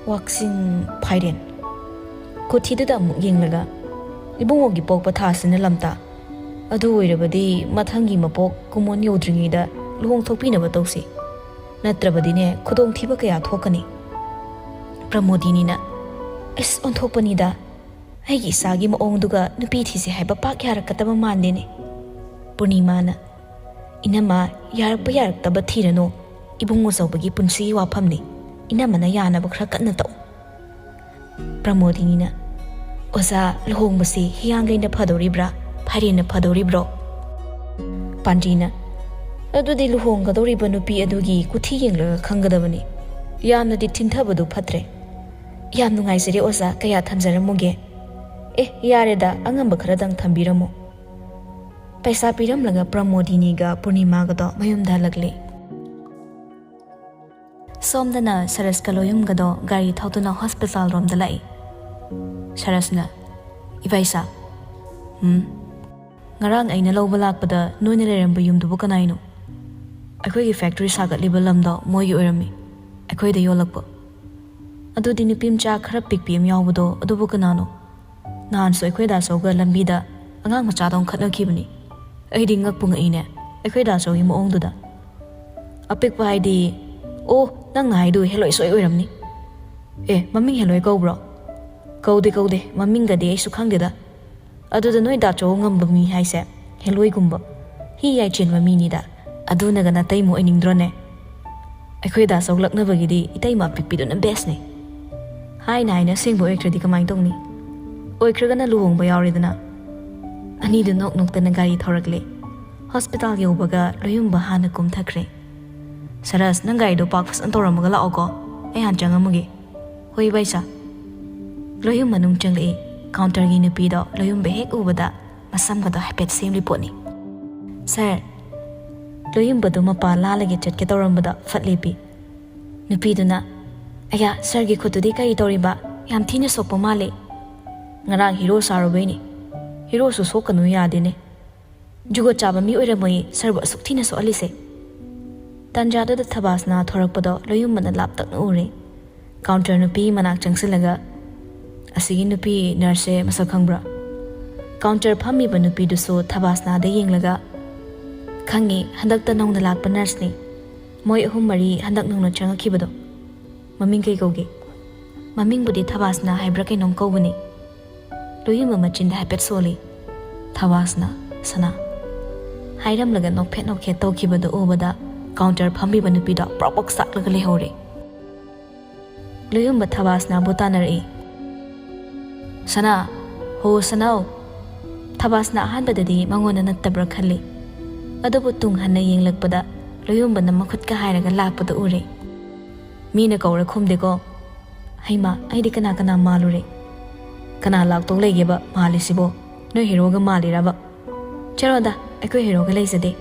ꯋꯥꯛꯆꯤꯡ, ꯐꯥꯏꯔꯦꯟ꯫" ꯀꯨꯊꯤꯗꯨꯗ ꯑꯃꯨꯛ ꯌꯦꯡꯂꯒ, "ꯏꯕꯨꯡꯉꯣꯒꯤ ꯄꯣꯛꯄ ꯊꯥꯁꯤꯅ ꯂꯝꯇꯥ꯫ ꯑꯗꯨ ꯑꯣꯏꯔꯕꯗꯤ ꯃꯊꯪꯒꯤ ꯃꯄꯣꯛ ꯀꯨꯝꯑꯣꯟ ꯌꯧꯗ꯭ꯔꯤꯉꯩꯗ ꯂꯨꯍꯣꯡꯊꯣꯛꯄꯤꯅꯕ ꯇꯧꯁꯤ꯫ ꯅꯠꯇ꯭ꯔꯕꯗꯤꯅꯦ, ꯈꯨꯗꯣꯡꯊꯤꯕ ꯀꯌꯥ ꯊꯣꯛꯀꯅꯤ꯫" ꯄ꯭ꯔꯃꯣꯗꯤꯅꯤꯅ, "ꯑꯁ, ꯑꯣꯟꯊꯣꯛꯄꯅꯤꯗ꯫ ꯑꯩꯒꯤ ꯏꯆꯥꯒꯤ ꯃꯑꯣꯡꯗꯨꯒ ꯅꯨꯄꯤ ꯊꯤꯁꯦ ꯍꯥꯏꯕ ꯄꯥꯛ ꯌꯥꯔꯛꯀꯗꯕ ꯃꯥꯟꯗꯦꯅꯦ꯫" ꯄꯨꯔꯅꯤꯃꯥꯅ, "ꯏꯅꯝꯃ, ꯌꯥꯔꯛꯄ ꯌꯥꯔꯛꯇꯕ ꯊꯤꯔꯅꯨ꯫ ꯏꯕꯨꯡꯉꯣ ꯆꯥꯎꯕꯒꯤ ꯄꯨꯟꯁꯤꯒꯤ ꯋꯥꯐꯝꯅꯤ꯫ ꯏꯅꯝꯃꯅ ꯌꯥꯅꯕ ꯈꯔ ꯀꯟꯅ ꯇꯧ꯫" ꯄ꯭ꯔꯃꯣꯗꯤꯅꯤꯅ, "ꯑꯣꯖꯥ, ꯂꯨꯍꯣꯡꯕꯁꯤ ꯍꯤꯌꯥꯡꯒꯩꯅ ꯐꯗꯧꯔꯤꯕ꯭ꯔꯥ, ꯐꯥꯏꯔꯦꯟꯅ ꯐꯗꯧꯔꯤꯕ꯭ꯔꯣ?" ꯄꯥꯟꯖꯤꯅ, "ꯑꯗꯨꯗꯤ ꯂꯨꯍꯣꯡꯒꯗꯧꯔꯤꯕ ꯅꯨꯄꯤ ꯑꯗꯨꯒꯤ ꯀꯨꯊꯤ ꯌꯦꯡꯂꯒ ꯈꯪꯒꯗꯕꯅꯤ꯫ ꯌꯥꯝꯅꯗꯤ ꯊꯤꯟꯊꯕꯗꯨ ꯐꯠꯇ꯭ꯔꯦ꯫ "ꯌꯥꯝ ꯅꯨꯡꯉꯥꯏꯖꯔꯦ ꯑꯣꯖꯥ, ꯀꯌꯥ ꯊꯝꯖꯔꯝꯃꯨꯒꯦ?" "ꯑꯦ, ꯌꯥꯔꯦꯗ, ꯑꯉꯝꯕ ꯈꯔꯗꯪ ꯊꯝꯕꯤꯔꯝꯃꯣ"꯫ ꯄꯩꯁꯥ ꯄꯤꯔꯝꯂꯒ ꯄ꯭ꯔꯃꯣꯗꯤꯅꯤꯒ ꯄꯨꯔꯅꯤꯃꯥꯒꯗꯣ ꯃꯌꯨꯝꯗ ꯍꯜꯂꯛꯂꯦ꯫ ꯁꯣꯝꯗꯅ ꯁꯔꯁꯀ ꯂꯣꯌꯨꯝꯒꯗꯣ ꯒꯥꯔꯤ ꯊꯧꯗꯨꯅ ꯍꯣꯁꯄꯤꯇꯥꯜ ꯔꯣꯝꯗ ꯂꯥꯛꯏ꯫ ꯁꯔꯁꯅ, "ꯏꯕꯥꯏꯁꯥ, ꯎꯝ, ꯉꯔꯥꯡ ꯑꯩꯅ ꯂꯧꯕ ꯂꯥꯛꯄꯗ ꯅꯣꯏꯅ ꯂꯩꯔꯝꯕ ꯌꯨꯝꯗꯨꯕꯨ ꯀꯅꯥꯏꯅꯣ?" "ꯑꯩꯈꯣꯏꯒꯤ ꯐꯦꯛꯇ꯭ꯔꯤ ꯁꯥꯒꯠꯂꯤꯕ ꯂꯝꯗꯣ ꯃꯣꯏꯒꯤ ꯑꯣꯏꯔꯝꯃꯤ, ꯑꯩꯈꯣꯏꯗ ꯌꯣꯜꯂꯛꯄ"꯫ "ꯑꯗꯨꯗꯤ ꯅꯨꯄꯤ ꯃꯆꯥ ꯈꯔ ꯄꯤꯛꯄꯤ ꯑꯃ ꯌꯥꯎꯕꯗꯣ, ꯑꯗꯨꯕꯨ ꯀꯅꯥꯅꯣ? ꯅꯍꯥꯟꯁꯨ ꯑꯩꯈꯣꯏ ꯗꯥꯆꯧꯒ ꯂꯝꯕꯤꯗ ꯑꯉꯥꯡ ꯃꯆꯥꯗꯧꯅ ꯈꯠꯅꯈꯤꯕꯅꯤ"꯫ ꯑꯩꯗꯤ ꯉꯛꯄꯨ ꯉꯛꯏꯅꯦ, ꯑꯩꯈꯣꯏ ꯗꯥꯆꯧꯒꯤ ꯃꯑꯣꯡꯗꯨꯗ꯫ "ꯑꯄꯤꯛꯄ ꯍꯥꯏꯗꯤ? ꯑꯣ, ꯅꯪꯅ ꯍꯥꯏꯗꯨ ꯍꯦꯂꯣꯏ ꯁꯣꯏ ꯑꯣꯏꯔꯝꯅꯤ"꯫ "ꯑꯦ, ꯃꯃꯤꯡ ꯍꯦꯂꯣꯏ ꯀꯧꯕ꯭ꯔꯣ?" "ꯀꯧꯗꯦ, ꯀꯧꯗꯦ, ꯃꯃꯤꯡꯒꯗꯤ ꯑꯩꯁꯨ ꯈꯪꯗꯦꯗ"꯫ "ꯑꯗꯨꯗ ꯅꯣꯏ ꯗꯥꯆꯧ ꯉꯝꯕ ꯃꯤ ꯍꯥꯏꯁꯦ ꯍꯦꯂꯣꯏꯒꯨꯝꯕ, ꯍꯤ ꯌꯥꯏ ꯆꯦꯟꯕ ꯃꯤꯅꯤꯗ꯫ ꯑꯗꯨꯅꯒ ꯅꯇꯩꯃ ꯑꯣꯏꯅꯤꯡꯗ꯭ꯔꯣꯅꯦ?" "ꯑꯩꯈꯣꯏ ꯗꯥꯆꯧ ꯂꯛꯅꯕꯒꯤꯗꯤ ꯏꯇꯩꯃ ꯑꯄꯤꯛꯄꯤꯗꯨꯅ ꯕꯦꯁꯅꯦ"꯫ "ꯍꯥꯏꯅ ꯍꯥꯏꯅ ꯑꯁꯦꯡꯕ ꯑꯣꯏꯈ꯭ꯔꯗꯤ ꯀꯃꯥꯏꯅ ꯇꯧꯅꯤ? ꯑꯣꯏꯈ꯭ꯔꯒꯅ ꯂꯨꯍꯣꯡꯕ ꯌꯥꯎꯔꯦꯗꯅ"꯫ ꯑꯅꯤꯗꯨ ꯅꯣꯛ ꯅꯣꯛꯇꯅ ꯒꯥꯔꯤ ꯊꯧꯔꯛꯂꯦ꯫ ꯍꯣꯁꯄꯤꯇꯥꯜ ꯌꯧꯕꯒ ꯂꯣꯌꯨꯝꯕ ꯍꯥꯟꯅ ꯀꯨꯝꯊꯈ꯭ꯔꯦ꯫ "ꯁꯔꯁ, ꯅꯪ ꯒꯥꯔꯤꯗꯣ ꯄꯥꯔꯛ ꯐꯖꯅ ꯇꯧꯔꯝꯃꯒ ꯂꯥꯛꯑꯣꯀꯣ, ꯑꯩ ꯍꯥꯟꯅ ꯆꯪꯉꯝꯃꯒꯦ"꯫ "ꯍꯣꯏ ꯏꯕꯥꯏꯁꯥ"꯫ ꯂꯣꯌꯨꯝ ꯃꯅꯨꯡ ꯆꯪꯂꯛꯏ꯫ ꯀꯥꯎꯟꯇꯔꯒꯤ ꯅꯨꯄꯤꯗꯣ ꯂꯣꯌꯨꯝꯕ ꯍꯦꯛ ꯎꯕꯗ ꯃꯁꯝꯒꯗꯣ ꯍꯥꯏꯐꯦꯠ ꯁꯦꯝꯂꯤ ꯄꯣꯠꯅꯤ꯫ "ꯁꯥꯔ"꯫ ꯂꯣꯌꯨꯝꯕꯗꯨ ꯃꯄꯥ ꯂꯥꯜꯂꯒꯦ ꯆꯠꯀꯦ ꯇꯧꯔꯝꯕꯗ ꯐꯠ ꯂꯦꯞꯄꯤ꯫ ꯅꯨꯄꯤꯗꯨꯅ, "ꯑꯌꯥ, ꯁꯥꯔꯒꯤ ꯈꯨꯠꯇꯨꯗꯤ ꯀꯔꯤ ꯇꯧꯔꯤꯕ? ꯌꯥꯝ ꯊꯤꯅ ꯁꯣꯛꯄ ꯃꯥꯜꯂꯦ"꯫ "ꯉꯔꯥꯡ ꯍꯤꯔꯣ ꯁꯥꯔꯨꯕꯩꯅꯤ꯫ ꯍꯤꯔꯣꯁꯨ ꯁꯣꯛꯀꯅꯨ ꯌꯥꯗꯦꯅꯦ꯫ ꯖꯨꯒꯣꯠ ꯆꯥꯕ ꯃꯤ ꯑꯣꯏꯔꯝꯃꯣꯏꯌꯦ ꯁꯥꯔꯕꯨ ꯑꯁꯨꯛ ꯊꯤꯅ ꯁꯣꯛꯍꯜꯂꯤꯁꯦ"꯫ ꯇꯥꯟꯖꯥꯗꯨꯗ ꯊꯕꯥꯁꯅꯥ ꯊꯣꯔꯛꯄꯗꯣ ꯂꯣꯌꯨꯝꯕꯅ ꯂꯥꯞꯇꯛꯅ ꯎꯔꯦ꯫ ꯀꯥꯎꯟꯇꯔ ꯅꯨꯄꯤ ꯃꯅꯥꯛ ꯆꯪꯁꯤꯜꯂꯒ, "ꯑꯁꯤꯒꯤ ꯅꯨꯄꯤ ꯅꯔꯁꯁꯦ ꯃꯁꯛ ꯈꯪꯕ꯭ꯔꯥ?" ꯀꯥꯎꯟꯇꯔ ꯐꯝꯃꯤꯕ ꯅꯨꯄꯤꯗꯨꯁꯨ ꯊꯕꯥꯁꯅꯥꯗ ꯌꯦꯡꯂꯒ, "ꯈꯪꯉꯤ, ꯍꯟꯗꯛꯇ ꯅꯧꯅ ꯂꯥꯛꯄ ꯅꯔꯁꯅꯤ꯫ ꯃꯣꯏ ꯑꯍꯨꯝ ꯃꯔꯤ ꯍꯟꯗꯛ ꯅꯧꯅ ꯆꯪꯉꯛꯈꯤꯕꯗꯣ"꯫ "ꯃꯃꯤꯡ ꯀꯩ ꯀꯧꯒꯦ?" "ꯃꯃꯤꯡꯕꯨꯗꯤ ꯊꯕꯥꯁꯅꯥ ꯍꯥꯏꯕ꯭ꯔꯥ ꯀꯩꯅꯣꯝ ꯀꯧꯕꯅꯤ"꯫ ꯂꯣꯌꯨꯝꯕ ꯃꯆꯤꯟꯗ ꯍꯥꯏꯐꯦꯠ ꯁꯣꯜꯂꯤ꯫ "ꯊꯕꯥꯁꯅꯥ, ꯁꯅꯥ" ꯍꯥꯏꯔꯝꯂꯒ ꯅꯣꯛꯐꯦꯠ ꯅꯣꯛꯐꯦꯠ ꯇꯧꯈꯤꯕꯗꯨ ꯎꯕꯗ ꯀꯥꯎꯟꯇꯔ ꯐꯝꯃꯤꯕ ꯅꯨꯄꯤꯗꯣ ꯄ꯭ꯔꯣꯛ ꯄ꯭ꯔꯣꯛ ꯆꯥꯛꯂꯒ ꯂꯩꯍꯧꯔꯦ꯫ ꯂꯣꯌꯨꯝꯕ ꯊꯕꯥꯁꯅꯥꯕꯨ ꯇꯥꯟꯅꯔꯛꯏ꯫ "ꯁꯅꯥ, ꯍꯣ ꯁꯅꯥꯎ"꯫ ꯊꯕꯥꯁꯅꯥ ꯑꯍꯥꯟꯕꯗꯗꯤ ꯃꯉꯣꯟꯗ ꯅꯠꯇꯕ꯭ꯔꯥ ꯈꯜꯂꯤ꯫ ꯑꯗꯨꯕꯨ ꯇꯨꯡ ꯍꯟꯅ ꯌꯦꯡꯂꯛꯄꯗ ꯂꯣꯌꯨꯝꯕꯅ ꯃꯈꯨꯠꯀ ꯍꯥꯏꯔꯒ ꯂꯥꯛꯄꯗꯨ ꯎꯔꯦ꯫ "ꯃꯤꯅ ꯀꯧꯔ ꯈꯨꯝꯗꯦꯀꯣ"꯫ ꯍꯩꯃꯥ, ꯑꯩꯗꯤ ꯀꯅꯥ ꯀꯅꯥ ꯃꯥꯜꯂꯨꯔꯦ? ꯀꯅꯥ ꯂꯥꯛꯇꯧ ꯂꯩꯒꯦꯕ ꯃꯥꯜꯂꯤꯁꯤꯕꯣ? ꯅꯣꯏ ꯍꯦꯔꯣꯒ ꯃꯥꯜꯂꯤꯔꯕ? ꯆꯠꯔꯣꯗ, ꯑꯩꯈꯣꯏ ꯍꯦꯔꯣꯒ ꯂꯩꯖꯗꯦ꯫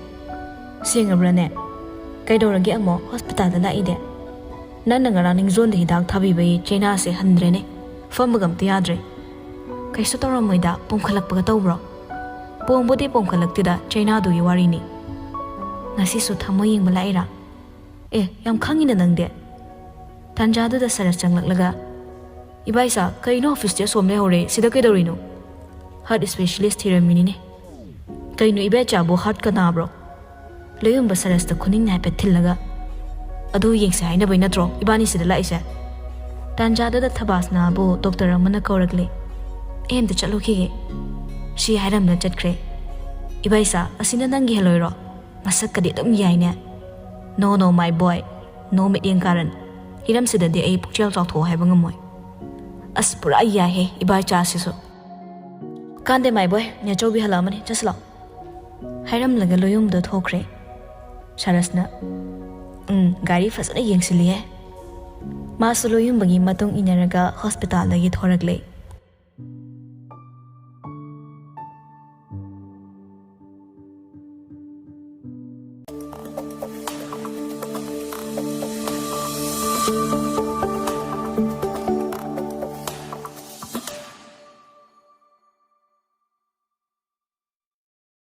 ꯁꯦꯡꯉꯕ꯭ꯔꯅꯦ? ꯀꯩꯗꯧꯔꯒꯦ ꯑꯃꯨꯛ ꯍꯣꯁꯄꯤꯇꯥꯜꯗ ꯂꯥꯛꯏꯗꯤ? ꯅꯪꯅ ꯉꯔꯥꯡ ꯅꯤꯡꯖꯣꯟꯗ ꯍꯤꯗꯥꯛ ꯊꯥꯕꯤꯕꯒꯤ ꯆꯩꯅꯥꯁꯦ ꯍꯟꯗ꯭ꯔꯦꯅꯦ꯫ ꯐꯝꯕꯒ ꯑꯝꯇ ꯌꯥꯗ꯭ꯔꯦ꯫ ꯀꯩꯁꯨ ꯇꯧꯔꯝꯃꯣꯏꯗ, ꯄꯣꯝꯈꯠꯂꯛꯄꯒ ꯇꯧꯕ꯭ꯔꯣ? ꯄꯣꯝꯕꯨꯗꯤ ꯄꯣꯝꯈꯠꯂꯛꯇꯦꯗ, ꯆꯩꯅꯥꯗꯨꯒꯤ ꯋꯥꯔꯤꯅꯤ꯫ ꯉꯁꯤꯁꯨ ꯊꯃꯣꯏ ꯌꯦꯡꯕ ꯂꯥꯛꯏꯔꯥ? ꯑꯦ, ꯌꯥꯝ ꯈꯪꯉꯤꯅ ꯅꯪꯗꯤ꯫ ꯇꯥꯟꯖꯥꯗꯨꯗ ꯁꯔꯁ ꯆꯪꯂꯛꯂꯒ, "ꯏꯕꯥꯏꯁꯥ, ꯀꯩꯅꯣ ꯑꯣꯐꯤꯁꯇꯤ ꯑꯁꯣꯝ ꯂꯩꯍꯧꯔꯦ, ꯁꯤꯗ ꯀꯩꯗꯧꯔꯤꯅꯣ?" "ꯍꯥꯔꯠ ꯏꯁꯄꯦꯁꯤꯂꯤꯁ ꯊꯤꯔꯝꯃꯤꯅꯤꯅꯦ꯫" "ꯀꯩꯅꯣ ꯏꯕꯦꯆꯥꯕꯨ ꯍꯥꯔꯠꯀ ꯅꯥꯕ꯭ꯔꯣ?" ꯂꯣꯌꯨꯝꯕ ꯁꯔꯁꯇ ꯈꯨꯅꯤꯡꯅ ꯍꯥꯏꯐꯦꯠ ꯊꯤꯜꯂꯒ, "ꯑꯗꯨ ꯌꯦꯡꯁꯦ ꯍꯥꯏꯅꯕꯩ ꯅꯠꯇ꯭ꯔꯣ ꯏꯕꯥꯅꯤ ꯁꯤꯗ ꯂꯥꯛꯏꯁꯦ?" ꯇꯥꯟꯖꯥꯗꯨꯗ ꯊꯕꯥꯁꯅꯥꯕꯨ ꯗꯣꯛꯇꯔ ꯑꯃꯅ ꯀꯧꯔꯛꯂꯦ꯫ "ꯑꯩ ꯑꯝꯇ ꯆꯠꯂꯨꯈꯤꯒꯦ꯫ ꯁꯤ ꯍꯥꯏꯔꯝꯗꯅ ꯆꯠꯈ꯭ꯔꯦ꯫ ꯏꯕꯥꯏꯁꯥ, ꯑꯁꯤꯅ ꯅꯪꯒꯤ ꯍꯦꯜꯂꯣꯏꯔꯣ? ꯃꯁꯛꯀꯗꯤ ꯑꯗꯨꯝ ꯌꯥꯏꯅꯦ꯫" "No, no, my boy. No, ꯃꯤꯠꯌꯦꯡ ꯀꯥꯔꯟ꯫ ꯍꯤꯔꯝꯁꯤꯗꯗꯤ ꯑꯩ ꯄꯨꯛꯆꯦꯜ ꯆꯥꯎꯊꯣꯛꯑꯣ ꯍꯥꯏꯕ ꯉꯝꯃꯣꯏ꯫" "ꯑꯁ, ꯄꯨꯔꯥ ꯌꯥꯏꯍꯦ ꯏꯕꯥꯏꯆꯥꯁꯤꯁꯨ꯫" "ꯀꯥꯟꯗꯦ, my boy, ꯅꯦꯆꯧꯕꯤ ꯍꯜꯂꯛꯑꯃꯅꯤ, ꯆꯠꯁꯤ ꯂꯥꯛꯑꯣ꯫" ꯍꯥꯏꯔꯝꯂꯒ ꯂꯣꯌꯨꯝꯗ ꯊꯣꯛꯈ꯭ꯔꯦ꯫ ꯁꯔꯁꯅ, "ꯎꯝ, ꯒꯥꯔꯤ ꯐꯖꯅ ꯌꯦꯡꯁꯤꯜꯂꯤꯍꯦ꯫" ꯃꯥꯁꯨ ꯂꯣꯌꯨꯝꯕꯒꯤ ꯃꯇꯨꯡ ꯏꯟꯅꯔꯒ ꯍꯣꯁꯄꯤꯇꯥꯜꯗꯒꯤ ꯊꯣꯔꯛꯂꯦ꯫